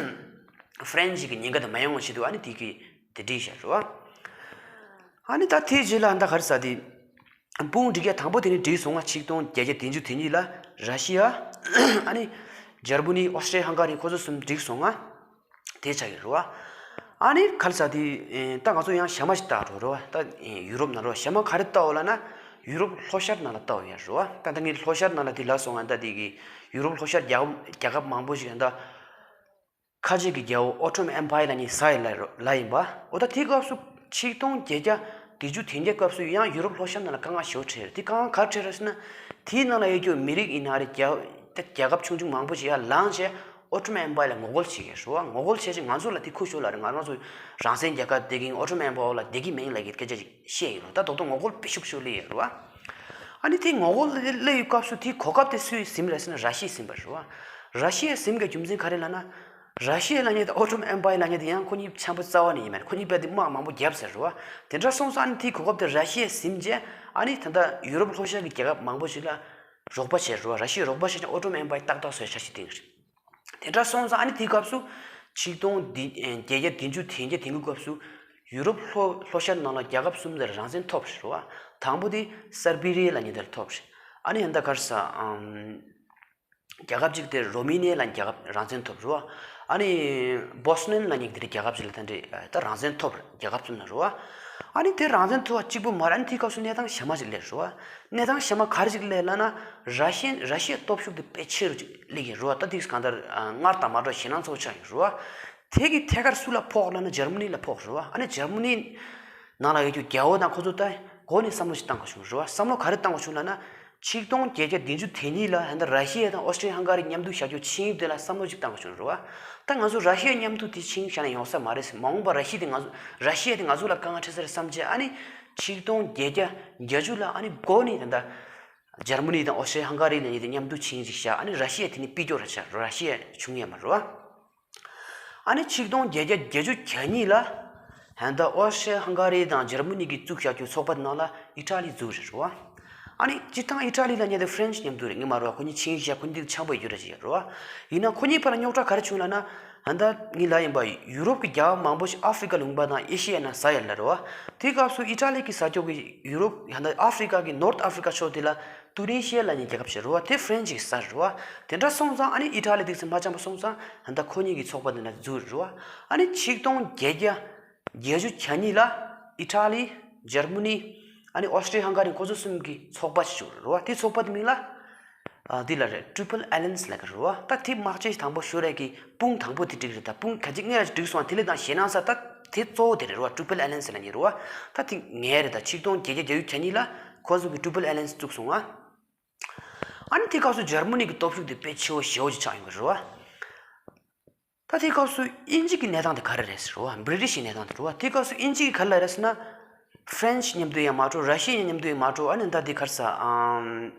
ཧྥ་རན་ཆི་གི་ཉེན་ཁ་དེ་མ་ཡོང་བ་ཆེད་དུ་ཨ་ནི་དེ་གི་དེ་སྒྲིག་བཞག་རེད་བ། ཨ་ནི་ད་དེའི་རྗེས་ལ་ཨ་ད་ག་རེ་ཟེར་དེ། དཔུང་སྒྲིག་ཡ་དང་པོ་དེ་ནི་སྒྲིག་སོང་བ། ཆིག་སྟོང་བརྒྱད་བརྒྱ་བདུན་ཅུ་དོན་གཉིས་ལ་ར་ཤི་ཡ། ཨ་ནི་འཇར་མ་ནི་ཨོ་སི་ཊྲི་ཡ་ཧང་ག་རི་ཁོ་ཚོ་གསུམ་སྒྲིག་སོང་ང་། དེ་ཆགས་ཀྱི་རེད་བ། ཨ་ནི་ག་རེ་ཟེར་དེ། ད་ང་ཚོ་ཡང་ཞྭ་མོ་ཞིག་བཏགས་འགྲོ་རེད་བ། ད་ཡུ་རོབ་ནང་རེད་བ། ཞྭ་མོ་ག་རེ་བཏགས་ཡོད་ལབ་ན་ཡུ་རོབ་ལྷོ་ཤར་ནང་ལ་བཏགས་ཡོད་རེད་བ། ད་ད་ངས་ལྷོ་ཤར་ནང་ལ་དེ་ལབ་སོང་ང་། ད་དེ་གི་ཡུ་རོབ་ལྷོ་ཤར་རྒྱལ་ཁབ་རྒྱལ་ཁབ་མང་པོ་ཞིག་ཡང་ད། ཁ་ཆེ་གི་རྒྱལ་པོ་ཨོ་ཊོ་མན་ཨེམ་པ་ཡར་ལབ་མཁན་ཟ་ཡི་ལ་ལ་ཡིན་པ། འོ་ད་དེའི་སྐབས་སུ་ཆིག་སྟོང་བརྒྱད་བརྒྱ་བདུན་ཅུ་དོན་བརྒྱད་སྐབས་སུ་ཡང་ཡུ་རོབ་ལྷོ་ཤར་ནང་ལ་དཀའ་ངལ་ཞེ་པོ་འཕྲད་རེད། དེ་དཀའ་ངལ་ག་རེ་འཕྲད་རེད་ཟེར་ན། དེའི་ནང་ལ་ཡོད་རྒྱུ་མི་རིགས་ཡིན་ན་རེད། རྒྱལ་ད་རྒྱལ་ཁབ་ཆུང་ཆུང་མང་པོ་ཞིག་ཡར་ལངས་བྱས་ ཨོ་ཊོ་མན་པ་ལ་ངོ་རྒོལ་བྱེད་ཀྱི་རེད་བ། ངོ་རྒོལ་བྱས་ཅིག་ང་ཚོ་ལ་དེ་ཁུ་ཤོ་ལ་རེད། ང་རང་ཚོ་རང་བཙན་རྒྱལ་ཁབ་དེ་གིན་ཨོ་ཊོ་མན་པ་ལ་བདེ་གི་མིན་ལ་གི་སྐད་ཆ་ཅིག་བཤད་ཡིན་རོ། ད་དོག་དོག་ངོ་རྒོལ་པི་ཤུག་ཤུག་ལི་ཡིན་རོ། ཨ་ནི་དེ་ངོ་རྒོལ་ལི་ཡོད་སྐབས་སུ་དེ་གོ་སྐབས་དེ་སུས་ཟིན་རེད་ཟེར་ན་ར་ཤི་ཡས་ཟིན་པ་རེད་བ། ར་ཤི་ཡས་ཟིན་གི་རྒྱུ་མཚན་ག་རེ་ལབ་ན། ར་ཤི་ཡ་ལབ་མཁན་དེ་ཨོ་ཊོ་མན་པ་ཡ་ལབ་མཁན་དེ་ཡང་ཁོ་གཉིས་འཆམ་པོ་རྩ་བ་ནས་ཡིན་མ་རེད། ཁོ་གཉིས་པས་དེ་དམག་མང་པོ་བརྒྱབ་ཟེར་རོ། དེ་འདྲ་སོང་ཙང་ཨ་ནི་དེའི་གོ་སྐབས་དེ་ར་ཤི་ཡ་ཟིན་རྗེས་ཨ་ནི་ད་ལྟ་ཡུ་རོབ་ལྷོ་ཤར་གྱི་རྒྱལ་ཁབ་མང་པོ་ཞིག་ལ་རོགས་པ་བྱས་རོ། ར་ཤི་ཡ་རོགས་པ་བྱས་ཀྱང་ཨོ་ཊོ་མན་པ་ཡ་ཏག་ཏག་བཟོས་ཆ་ཞིག་བཏིང་རེད། དེ་འདྲ་སོང་ཙང་ཨ་ནི་དེའི་སྐབས་སུ་ཆིག་སྟོང་བརྒྱད་བརྒྱ་བདུན་ཅུ་དོན་བརྒྱད་དེ་གི་སྐབས་སུ་ཡུ་རོབ་ལྷོ་ལྷོ་ཤར་ནང་ལ་རྒྱལ་ཁབ་གསུམ་དེར་རང་བཙན་ཐོབ་རེད་རོ། དང་པོ་དེ་སར་བི་རི་ཡ་ལབ་མཁན་དེར་ཐོབ་རེད། ཨ་ནི་ཡང་ད་ག་རེ་ཟ་ཨམ། རྒྱལ་ཁབ་ཅིག་དེ་རོ་མི་ནི་ཡ་ལ་རྒྱལ་ཁབ་རང་བཙན་ཐོབ་རེད་བ། ཨ་ནི་བོ་སི་ནི་ཡན་ལབ་མཁན་དེ་རྒྱལ་ཁབ་ཅིག་ལ་ད་འདྲ་ད་རང་བཙན་ཐོབ་རེད། རྒྱལ་ཁབ་གསུམ་ན་རེད་བ། ཨ་ནི་དེ་རང་བཙན་ཐོབ་པ་གཅིག་པུ་མ་རེད། ཨ་ནི་དེའི་སྐབས་སུ་གནས་སྟངས་གཞན་མ་ཅིག་སླེབས་རེད་བ། གནས་སྟངས་གཞན་མ་ག་རེ་ཅིག་སླེབས་ལབ་ན། ར་ཤི་ཡན་ར་ཤི་ཡའི་སྟོབས་ཤུགས་དེ་དཔེ་ཆེ་རུ་ཅིག་སླེབས་ཀྱི་རེད་བ། ད་དེ་གང་ལྟར་སྔར་དང་མ་འདྲ་ཞེད་སྣང་ཚ་པོ་ཆགས་ཡོད་རེད་བ། དེ་གི་ཐད་ཀར་སུ་ལ་ཕོག་ལབ་ན་འཇར་མ་ནི་ལ་ཕོག་རེད་བ། ཨ་ནི་འཇར་མ་ནི་ནང་ལ་ཡོད་རྒྱུ་རྒྱལ་པོ་དང་ཁོ་ཚོ་ད་འགོ་ནས་བསམ་བློ་ཞིག་བཏང་དགོས་བྱུང་རེད་བ། བསམ་བློ་ག་རེ་བཏང་དགོས་བྱུང་ལབ་ན། ཆིག་སྟོང་བརྒྱད་བརྒྱ་བདུན་ཅུ་དོན་གཉིས་ལ་ཧན་ད་ར་ཤི་ཡ་དང་ཨོ་སི་ཀྲི་ཡ་ཧང་ག་རི་མཉམ་འདུས་བྱ་རྒྱུ་ཆིངས་ཡིག་དེ་ལ་བསམ་བློ་ཞིག་བཏང་དགོས་བྱུང་རེད་བ། ད་ང་ཚོ་ར་ཤི་ཡ་མཉམ་འདུས་དེ་ཆིངས་ཡིག་བཞག་ན་ཡོང་ས་མ་རེད་ཟེར། མ་འོངས་པ་ར་ཤི་ཡ་དེ་ང་ཚོ་ར་ཤི་ཡ་དེ་ང་ཚོ་ལ་དཀའ་ངལ་འཕྲད་ས་རེད་བསམ་བྱས། ཨ་ནི་ཆིག་སྟོང་བརྒྱད་བརྒྱ་བརྒྱད་ཅུ་ལ་ཨ་ནི་འགོ་ནས་ད་ལྟ་འཇར་མ་ནི་དང་ཨོ་སི་ཀྲི་ཡ་ཧང་ག་རི་ལ་ཡིན་དེ་མཉམ་འདུས་ཆིངས་ཡིག་ཅིག་བཞག་ཨ་ནི་ར་ཤི་ཡ་དེ་ནི་ཕུད་རྒྱུ་ར་ཆགས། ར་ཤི་ཡ་བྱུང་ཡོད་མ་རེད་བ། ཨ་ནི་ཆིག་སྟོང་བརྒྱད་བརྒྱ་བརྒྱད་ཅུ་གྱ་གཉིས་ལ་ཧན་ད་ཨོ་སི་ཀྲི་ཡ་ཧང་ག་རི་དང་འཇར་མ་ནི་གིས་བཙུགས་བཞག་རྒྱུ་ཚོགས་པ་དེ་ནང་ལ་ཨི་ཊ་ལི་འཛུལ་རེད་བ། ཨ་ནི་སྤྱིར་བཏང་ཨི་ཊ་ལི་ལབ་མཁན་དེ་ཧྥ་རན་སི་མཉམ་དུ་རེད། ངས་མ་རེད་བ། ཁོ་གཉིས་ཆིངས་ཡིག་བཞག་ཁོ་གཉིས་དེ་འཆམ་པོ་ཡོད་རྒྱུ་ར་ཅིག་ཡོད་རེད་བ། ཡིན་ན་ཁོ་གཉིས་བར་ལ་རྙོག་དྲ་ག་རེ་བྱུང་ལབ་ན། ད་ལྟ་ངས་ལབ་ཡིན་པ། ཡུ་རོབ་ཀྱི་རྒྱལ་ཁབ་མང་པོ་ཞིག་ཨ་ཧྥི་རི་ཀ་ལུང་པ་དང་ཨེ་ཤི་ཡའི་ནང་ཟ་ཡ་ལ་རེད་བ། དེའི་སྐབས་སུ་ཨི་ཊ་ལི་གི་ས་ཕྱོགས་ཀྱི་ཡུ་རོབ་ཡང་ན་ཨ་ཧྥི་རི་ཀ་གི་ནོར་ཐི་ཨ་ཧྥི་རི་ཀ་ཕྱོགས་དེ་ལ་ཏུ་ནི་ཤི་ཡ་ལབ་མཁན་རྒྱལ་ཁབ་ཞིག་རེད་བ། དེ་ཧྥ་རན་སི་གི་ས་རེད་བ། དེ་འདྲ་སོང་ཙང་ཨ་ནི་ཨི་ཊ་ལི་དེ་ཚོ་མ་འཆམ་པ་སོང་ཙང་ད་ལྟ་ཁོ་གཉིས་ཀྱི་ཚོགས་པ་དེ་ལ་འཛུལ་རེད་བ། ཨ་ནི་ཆིག་སྟོང་བརྒྱད་བརྒྱ་བརྒྱད་ཅུ་གྱ་གཉིས་ལ་ཨི་ཊ་ལི། འཇར་མ་ནི། ཨ་ནི་ཨོ་སི་ཀྲི་ཡ་ཧང་ག་རི་ཁོ་ཚོ་གསུམ་གྱི་ཚོགས་པ་ཞིག་བྱུང་རེད་བ། དེ་ཚོགས་པ་དེ་མིང་ལ། ཨ། འདི་ལ་རེད། ཊི་རི་པལ་ཨེ་ལི་ཡན་སི་ལབ་ཀྱི་རེད་བ། ད་དེ་དམག་ཆེན་དང་པོ་ཞུ་རེད་ཀྱི་དཔུང་དང་པོ་དེ་བསྒྲིགས་རེད། ད་དཔུང་ག་ཅིག་སྔོན་ལ་བསྒྲིགས་སོང་བ་དེ་ལས་དང་ཞེད་སྣང་ས་ད་དེ་གཙོ་བོ་དེ་རེད་རེད་བ། ཊི་རི་པལ་ཨེ་ལི་ཡན་སི་ལབ་མཁན་རེད་བ། ད་དེ་ངའི་རེད། ད་ཆིག་སྟོང་བརྒྱད་བརྒྱ་བརྒྱད་ཅུ་གྱ་གཉིས་ལ་ཁོ་ཚོ་གི་ཊི་རི་པལ་ཨེ་ལི་ཡན་སི་བཙུགས་སོང་ང་། ཨ་ནི་དེ་སྐབས་སུ་འཇར་མ་ནི་གི་སྟོབས་ཤུགས་དེ་དཔེ་ཆེ་བོ་ཞེ་བོ་ཅིག་ཆགས་ཡོང་གི་རེད་བ། ད་དེའི་སྐབས་སུ་དབྱིན་ཇི་གི་གནས་སྟངས་དེ་ག་རེ་རེད་ཟེར་བ། བྷི་རི་ཊི་ཤི་གི་གནས་སྟངས་དེ་རེད་བ། དེའི་སྐབས་སུ་དབྱིན་ཇི་གིས་ག་རེ་ལབ་རེད་ཟེར་ན། ཧྥ་རན་སི་མཉམ་དུ་ཡང་མ་འགྲོ། ར་ཤི་ཡ་མཉམ་དུ་ཡང་མ་འགྲོ། ཨ་ནི་ད་དེ་ག་རེ་ཟ། ཨམ།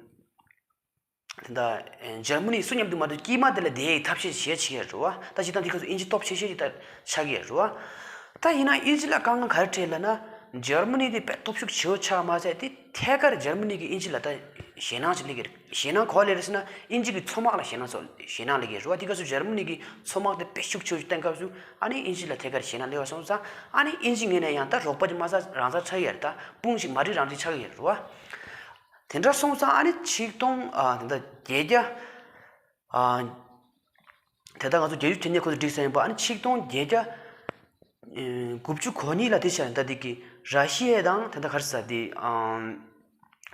དེ་འདྲ་འཇར་མ་ནི་སུ་མཉམ་དུ་མ་འགྲོ། དཀྱིལ་མ་དེ་ལ་བསྡད་ཡག་ཐབས་ཤེས་བྱེད་བྱེད་ཡག་རེད་བ། ད་སྤྱིར་བཏང་དེའི་སྐབས་སུ་དབྱིན་ཇི་སྟོབས་ཆེ་ཤོས་ཅིག་ད་ཆགས་ཀྱི་ཡོད་རེད་བ། ད་ཡིན་ན་དབྱིན་ཇི་ལ་དཀའ་ངལ་ག་རེ་འཕྲད་ལབ་ན། འཇར་མ་ནི་དེ་དཔེ་སྟོབས་ཤུགས་ཆེ་བོ་ཆགས་མ་ཟད་དེ་ཐད་ཀར་འཇར་མ་ནི་གིས་དབྱིན་ཇི་ལ་ད་ཞེད་སྣང་ཅིག་སླེབས་ཀྱི་རེད། ཞེད་སྣང་ག་པར་སླེབས་རེད་ཟེར་ན། དབྱིན་ཇི་གི་མཚོ་དམག་ལ་ཞེད་སྣང་ཚོ་ཞེད་སྣང་སླེབས་ཀྱི་རེད་བ། དེ་སྐབས་སུ་འཇར་མ་ནི་གི་མཚོ་དམག་དེ་དཔེ་ཤུགས་ཆེ་བོ་ཞིག་བཏོན་སྐབས་སུ་ཨ་ནི་དབྱིན་ཇི་ལ་ཐད་ཀར་ཞེད་སྣང་སླེབས་པ་སོང་ཙང་། ཨ་ནི་དབྱིན་ཇི་ངོས་ནས་ཡང་ད་རོགས་པ་ཅིག་མ་ཟ་རང་ཟ་ཆགས་ཀྱི་རེད། ད་དཔུང་ཞིག་མ་སྒྲིག་རང་སྒྲིག་ཆགས་ཀྱི་རེད་བ། དེ་འདྲ་སོང་ཙང་ཨ་ནི་ཆིག་སྟོང་ཨ་དེ་འདྲ་བརྒྱད་བརྒྱ་ཨ། དེ་ལྟར་ང་ཚོ་བརྒྱད་ཅུ་དོན་གཉིས་ཁོ་ཚོ་བསྒྲིགས་ས་ཡིན་པ། ཨ་ནི་ཆིག་སྟོང་བརྒྱད་བརྒྱ་དགུ་བཅུ་གོ་གཉིས་ལ་དེ་བྱས་ད་དེ་གི་ར་ཤི་ཡ་དང་དེ་འདྲ་ག་རེ་ཟ་དེ་ཨམ།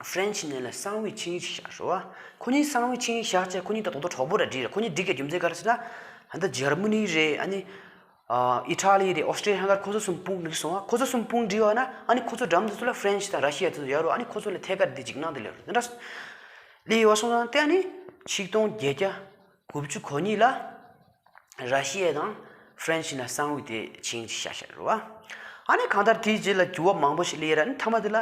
ཧྥ་རན་སི་གཉིས་ལ་གསང་བའི་ཆིངས་ཡིག་ཞིག་བཞག་རེད་བ། ཁོ་གཉིས་གསང་བའི་ཆིངས་ཡིག་བཞག་བྱས་ཁོ་གཉིས་ད་དོག་དོག་གྲོགས་པོ་ར་འགྲིག་རེད། ཁོ་གཉིས་འགྲིག་གི་རྒྱུ་མཚན་ག་རེ་ཟེར་ན། ད་ལྟ་འཇར་མ་ནི་རེད། ཨ་ནི་ཨ་ཨི་ཊ་ལི་རེད། ཨོ་སི་ཀྲི་ཡ་ཧང་ག་རི། ཁོ་ཚོ་གསུམ་དཔུང་འགྲིག་སོང་བ། ཁོ་ཚོ་གསུམ་དཔུང་འགྲིག་པ་ན་ཨ་ནི་ཁོ་ཚོ་འགྲམ་དེ་ཚོ་ལ་ཧྥ་རན་སི་དང་ར་ཤི་ཡ་དེ་ཚོ་ཡོད་རེད་བ། ཨ་ནི་ཁོ་ཚོ་ལ་ཐད་ཀར་དེ་འཇིགས་སྣང་དེ་སླེབས་རེད། དེ་འདྲ་སླེབས་ཡོད་པ་སོང་ཙང་དེ་ཨ་ནི་ཆིག་སྟོང་བརྒྱད་བརྒྱ་དགུ་བཅུ་གོ་གཉིས་ལ་ར་ཤི་ཡ་དང་ཧྥ་རན་སི་ལ་གསང་བའི་དེ་ཆིངས་ཡིག་ཅིག་བཞག་བཞག་རེད་བ། ཨ་ནི་གང་ལྟར་དེའི་རྗེས་ལ་འགྱུར་བ་མང་པོ་ཞིག་སླེབས་ར། ཨ་ནི་མཐའ་མ་དེ་ལ་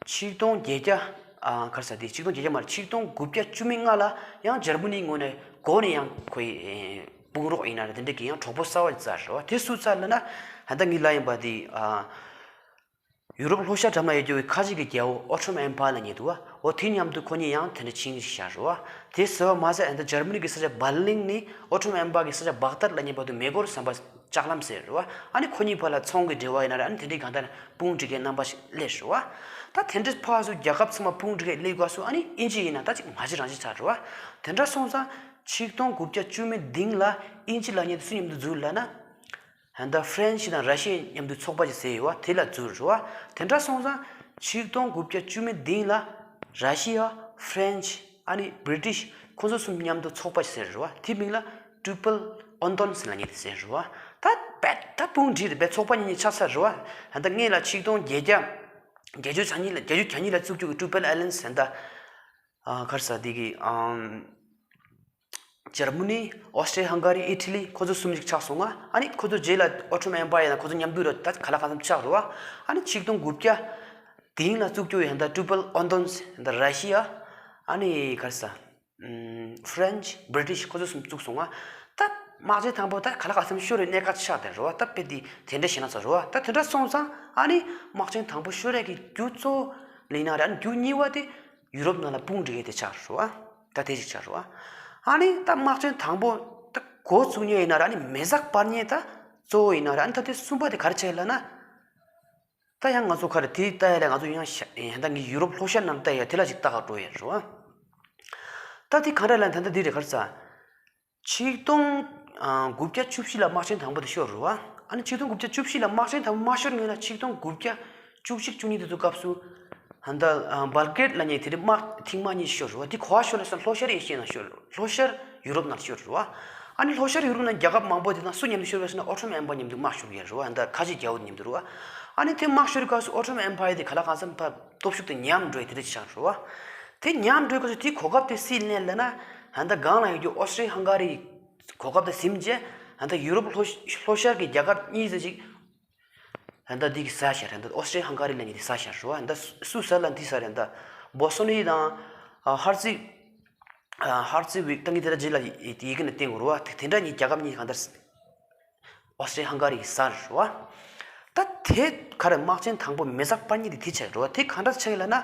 ཆིག་སྟོང་བརྒྱད་བརྒྱ་ཨ་ག་རེ་ཟ་དེ་ཆིག་སྟོང་བརྒྱད་བརྒྱ་མ་རེད། ཆིག་སྟོང་དགུ་བརྒྱ་བཅུ་མེད་ལྔ་ལ་ཡང་འཇར་མ་ནིའི་ངོས་ནས་འགོ་ནས་ཡང་ཁོའི་ཨེ་དཔུང་རོགས་ཡིན་ན་རེད། དེ་འདྲ་གི་ཡང་གྲོགས་པོ་གསར་པ་ཅིག་བཙལ་རེད་བ། དེ་སུ་བཙལ་ལབ་ན། ད་ལྟ་ངས་ལབ་ཡིན་པ་དེ་ཨ། ཡུ་རོབ་ལྷོ་ཤར་འགྲམ་ལ་ཡོད་རྒྱུ་བའི་ཁ་ཆེ་གི་རྒྱལ་པོ་ཨོ་ཊོ་མན་པ་ཡ་ལབ་མཁན་འདུག་བ། འོ་དེ་མཉམ་དུ་ཁོ་གཉིས་ཡང་དེ་འདྲ་ཆིངས་ཡིག་བཞག་རེད་བ། དེ་ཟེར་བ་མ་ཟད་ཨ་ནི་འཇར་མ་ནི་གི་ས་ཆ་འབར་ལིན་ནས་ཨོ་ཊོ་མན་པ་གི་ས་ཆ་བག་ཏར་ལབ་མཁན་བར་དུ་མེ་འཁོར་ཟམ་པ་ལྕགས་ལམ་ཟེར་རེད་བ། ཨ་ནི་ཁོ་གཉིས་བར་ལ་ཚོང་གི་འབྲེལ་བ་ཡིན་ན་རེད། ཨ་ནི་དེ་འདྲའི་གང་ལྟར་དཔུང་སྒྲིག་མཁན་རྣམ་པ་ཞིག་སླེབས་རེད་བ། ད་དེ་འདྲའི་ཕར་ཚུར་རྒྱལ་ཁབ་ཚང་མ་དཔུང་སྒྲིག་གི་སླེབས་སྐབས་སུ་ཨ་ནི་དབྱིན་ཇི་ཡིན་ན་ད་ཅིག་མ་གཞི་རང་གཞི་ཆགས་རེད་བ། དེ་འདྲ་སོང་ཙང་ཆིག་སྟོང་དགུ་བརྒྱ་བཅུ་མེད་བདུན་ལ་དབྱིན་ཇི་ལབ་མཁན་དེ་སུ་མཉམ་དུ་འཛུལ་ལབ་ན། ད་ལྟ་ཧྥ་རན་སི་དང་ར་ཤི་ཡ་མཉམ་དུ་ཚོགས་པ་ཅིག་ཟེར་ཡོད་བ། དེ་ལ་འཛུལ་རེད་བ། དེ་འདྲ་སོང་ཙང་ཆིག་སྟོང་དགུ་བརྒྱ་བཅུ་མེད་བདུན་ལ་ར་ཤི་ཡ། ཧྥ་རན་སི། ཨ་ནི་བྷི་རི་ཊི་ཤི། ཁོ་ཚོ་གསུམ་མཉམ་དུ་ཚོགས་པ་ཅིག་ཟེར་རེད་བ། དེའི་མིང་ལ་ཊི་རི་པལ་ཨོན་ཊེནཊ་ལབ་མཁན་དེ་ཟེར་རེད་བ། ད་རྦད་ད་དཔུང་སྒྲིག་རེད། རྦད་ཚོགས་པ་གཉིས་གཉིས་ཆགས་ཚར་རེད་བ། ད་ལྟ་སྔོན་ལ་ཆིག་སྟོང་བརྒྱད་བརྒྱ་བརྒྱད་ཅུ་གྱ་གཉིས་ལ་བརྒྱད་ཅུ་གྱ་གཉིས་ལ་བཙུགས་རྒྱུ་གི་ཊི་རི་པལ་ཨེ་ལི་ཡན་སི་ད་ལྟ་ཨ་ག་རེ་ཟ་དེ་གི་ཨམ། འཇར་མ་ནི། ཨོ་སི་ཊི་རི་ཡ། ཧང་ག་རི། ཨི་ཊ་ལི། ཁོ་ཚོ་གསུམ་ཞིག་ཆགས་སོང་ང་། ཨ་ནི་ཁོ་ཚོ་རྗེས་ལ་ཨོ་ཊོ་མན་ཨེམ་པ་ཡར་དང་ཁོ་ཚོ་མཉམ་དུ་ར་ད་ག་ལ་གང་འཚམ་ཆགས་རེད་བ། ཨ་ནི་ཆིག་སྟོང་དགུ་བརྒྱ་དེ་ཡིན་ལ་བཙུགས་རྒྱུ་ཡིན་ད་ཊི་རི་པལ་ཨོན་ཊེནཊ་ཡིན་ད་ར་ཤི་ཡ། ཨ་ནི་ག་རེ་ཟ། ཨམ། ཧྥ་རན་ཆི། བྷི་རི་ཊི་ཤི། ཁོ་ཚོ་གསུམ་བཙུགས་སོང་ང་། ད་དམག་ཆེན་དང་པོ་ད་ག་ལ་གང་འཚམ་ཤོར་བའི་གནད་འགག་ཆགས་བསྡད་རེད་བ། ད་དཔེ་དེ་དེ་འདྲ་བྱས་ན་ཚོ་རེད་བ། ད་དེ་འདྲ་སོང་ཙང་ཨ་ནི་དམག་ཆེན་དང་པོ་ཤོར་ཡ་གི་རྒྱུ་གཙོ་བོ་ལ་ཡིན་ན་ར། ཨ་ནི་རྒྱུ་གཉིས་པ་དེ་ཡུ་རོབ་ནང་ལ་དཔུང་སྒྲིག་ཡས་དེ་ཆགས་རེད་བ། ད་དེ་ཅིག་ཆགས་རེད་བ། ཨ་ནི་ད་དམག་ཆེན་དང་པོ་ད་འགོ་བཙུགས་མཁན་ཡིན་ན་ར། ཨ་ནི་མེ་སྲེག་སྤར་མཁན་ད་གཙོ་བོ་ཡིན་ན་ར། ཨ་ནི་ད་དེ་གསུམ་པ་དེ་ག་རེ་བྱས་ལབ་ན། ད་ཡང་ང་ཚོ་ག་རེ་དེ་ལྟ་ཡ་ལ་ང་ཚོ་ཡང་ཤ་ཡང་ད་ངས་ཡུ་རོབ་ལྷོ་ཤར་ནང་ལ་ལྟ་ཡ་དེ་ལ་ཅིག་ལྟ་ག་འགྲོ་ཡ་རེད་བ། ད་དེ་ག་འདྲ་ལབ་ན་ད་ལྟ་འདི་རེད། ག་རེ་ཟ། ཆིག་སྟོང་དགུ་བརྒྱ་བཅུ་བཞི་ལ་དམག་ཆེན་དང་པོ་དེ་ཤོར་རེད་བ། ཨ་ནི་ཆིག་སྟོང་དགུ་བརྒྱ་བཅུ་བཞི་ལ་དམག་ཆེན་དང་པོ་མ་ཤོར་སྔོན་ལ་ཆིག་སྟོང་དགུ་བརྒྱ་བཅུ་གཅིག་བཅུ་གཉིས་དེ་ཚོ་སྐབས་སུ་ད་ལྟ་བལ་ཀེ་རེཊ་ལབ་མཁན་དེ་རིང་དམག་ཐེངས་མ་གཉིས་ཤོར་རེད་བ། དེ་ག་པར་ཤོར་ལབ་ཟེར་ན་ལྷོ་ཤར་ཨེ་ཤི་ཡའི་ནང་ཤོར། ལྷོ་ཤར་ཡུ་རོབ་ནང་ཤོར་རེད་བ། ཨ་ནི་ལྷོ་ཤར་ཡུ་རོབ་ནང་རྒྱལ་ཁབ་མང་པོ་དེ་དང་སུ་མཉམ་དུ་ཤོར་བ་ཟེར་ན་ཨོ་ཊོ་མན་ཨེམ་པ་མཉམ་དུ་དམག་ཤོར་ཡོད་རེད་བ། ད་ཁ་ཆེ་རྒྱལ་པོ་མཉམ་དུ་རེད་བ། ཨ་ནི་དེ་དམག་ཤོར་སྐབས་སུ་ཨོ་ཊོ་མན་ཨེམ་པ་ཡར་དེ་ག་ལ་གང་འཚམ་ཕར་སྟོབས་ཤུགས་དེ་ཉམས་འགྲོ་ཡ་དེ་འདྲ་ཆགས་རེད་བ། དེ་ཉམས་འགྲོ་སྐབས་སུ་དེ་གོ་སྐབས་དེ་སུས་ལེན་ལབ་ན། ད་ལྟ་སྒང་ལ་ཡོད་རྒྱུ་ཨོ་སི་ཊི་རི་ཡ་ཧང་ག་རི་གོ་སྐབས་དེ་ཟིན་རྗེས་ད་ལྟ་ཡུ་རོབ་ལྷོ་ལྷོ་ཤར་གྱི་རྒྱལ་ཁབ་གཉིས་ཙམ་ཅིག་ད་ལྟ་འདི་གི་ཟ་ཤར། ད་ལྟ་ཨོ་སི་ཊི་རི་ཡ་ཧང་ག་རི་ལབ་མཁན་འདི་ཟ་ཤར་རེད་བ། ད་ལྟ་སུ་ཟ་ལབ་ན་འདི་ཟ་རེད། ད་ལྟ་བོ་སི་ནི་དང་ཧར་ཙི་ཧར་ཙི་ཝིག་ད་ངས་དེ་ལ་རྗེས་ལ་ཡི་གེ་ནས་བསྟན་དགོས་རེད་བ། དེ་དེ་འདྲ་གཉིས་རྒྱལ་ཁབ་གཉིས་གང་ལྟར་ཨོ་སི་ཊི་རི་ཡ་ཧང་ག་རི་གིས་ཟ་རེད་བ། ད་དེ་ག་རེ་དམག་ཆེན་དང་པོ་མེ་སྲེག་སྤར་མཁན་དེ་དེ་ཆགས་རེད་བ། དེ་གང་འདྲ་ཆགས་ཡིན་ལབ་ན།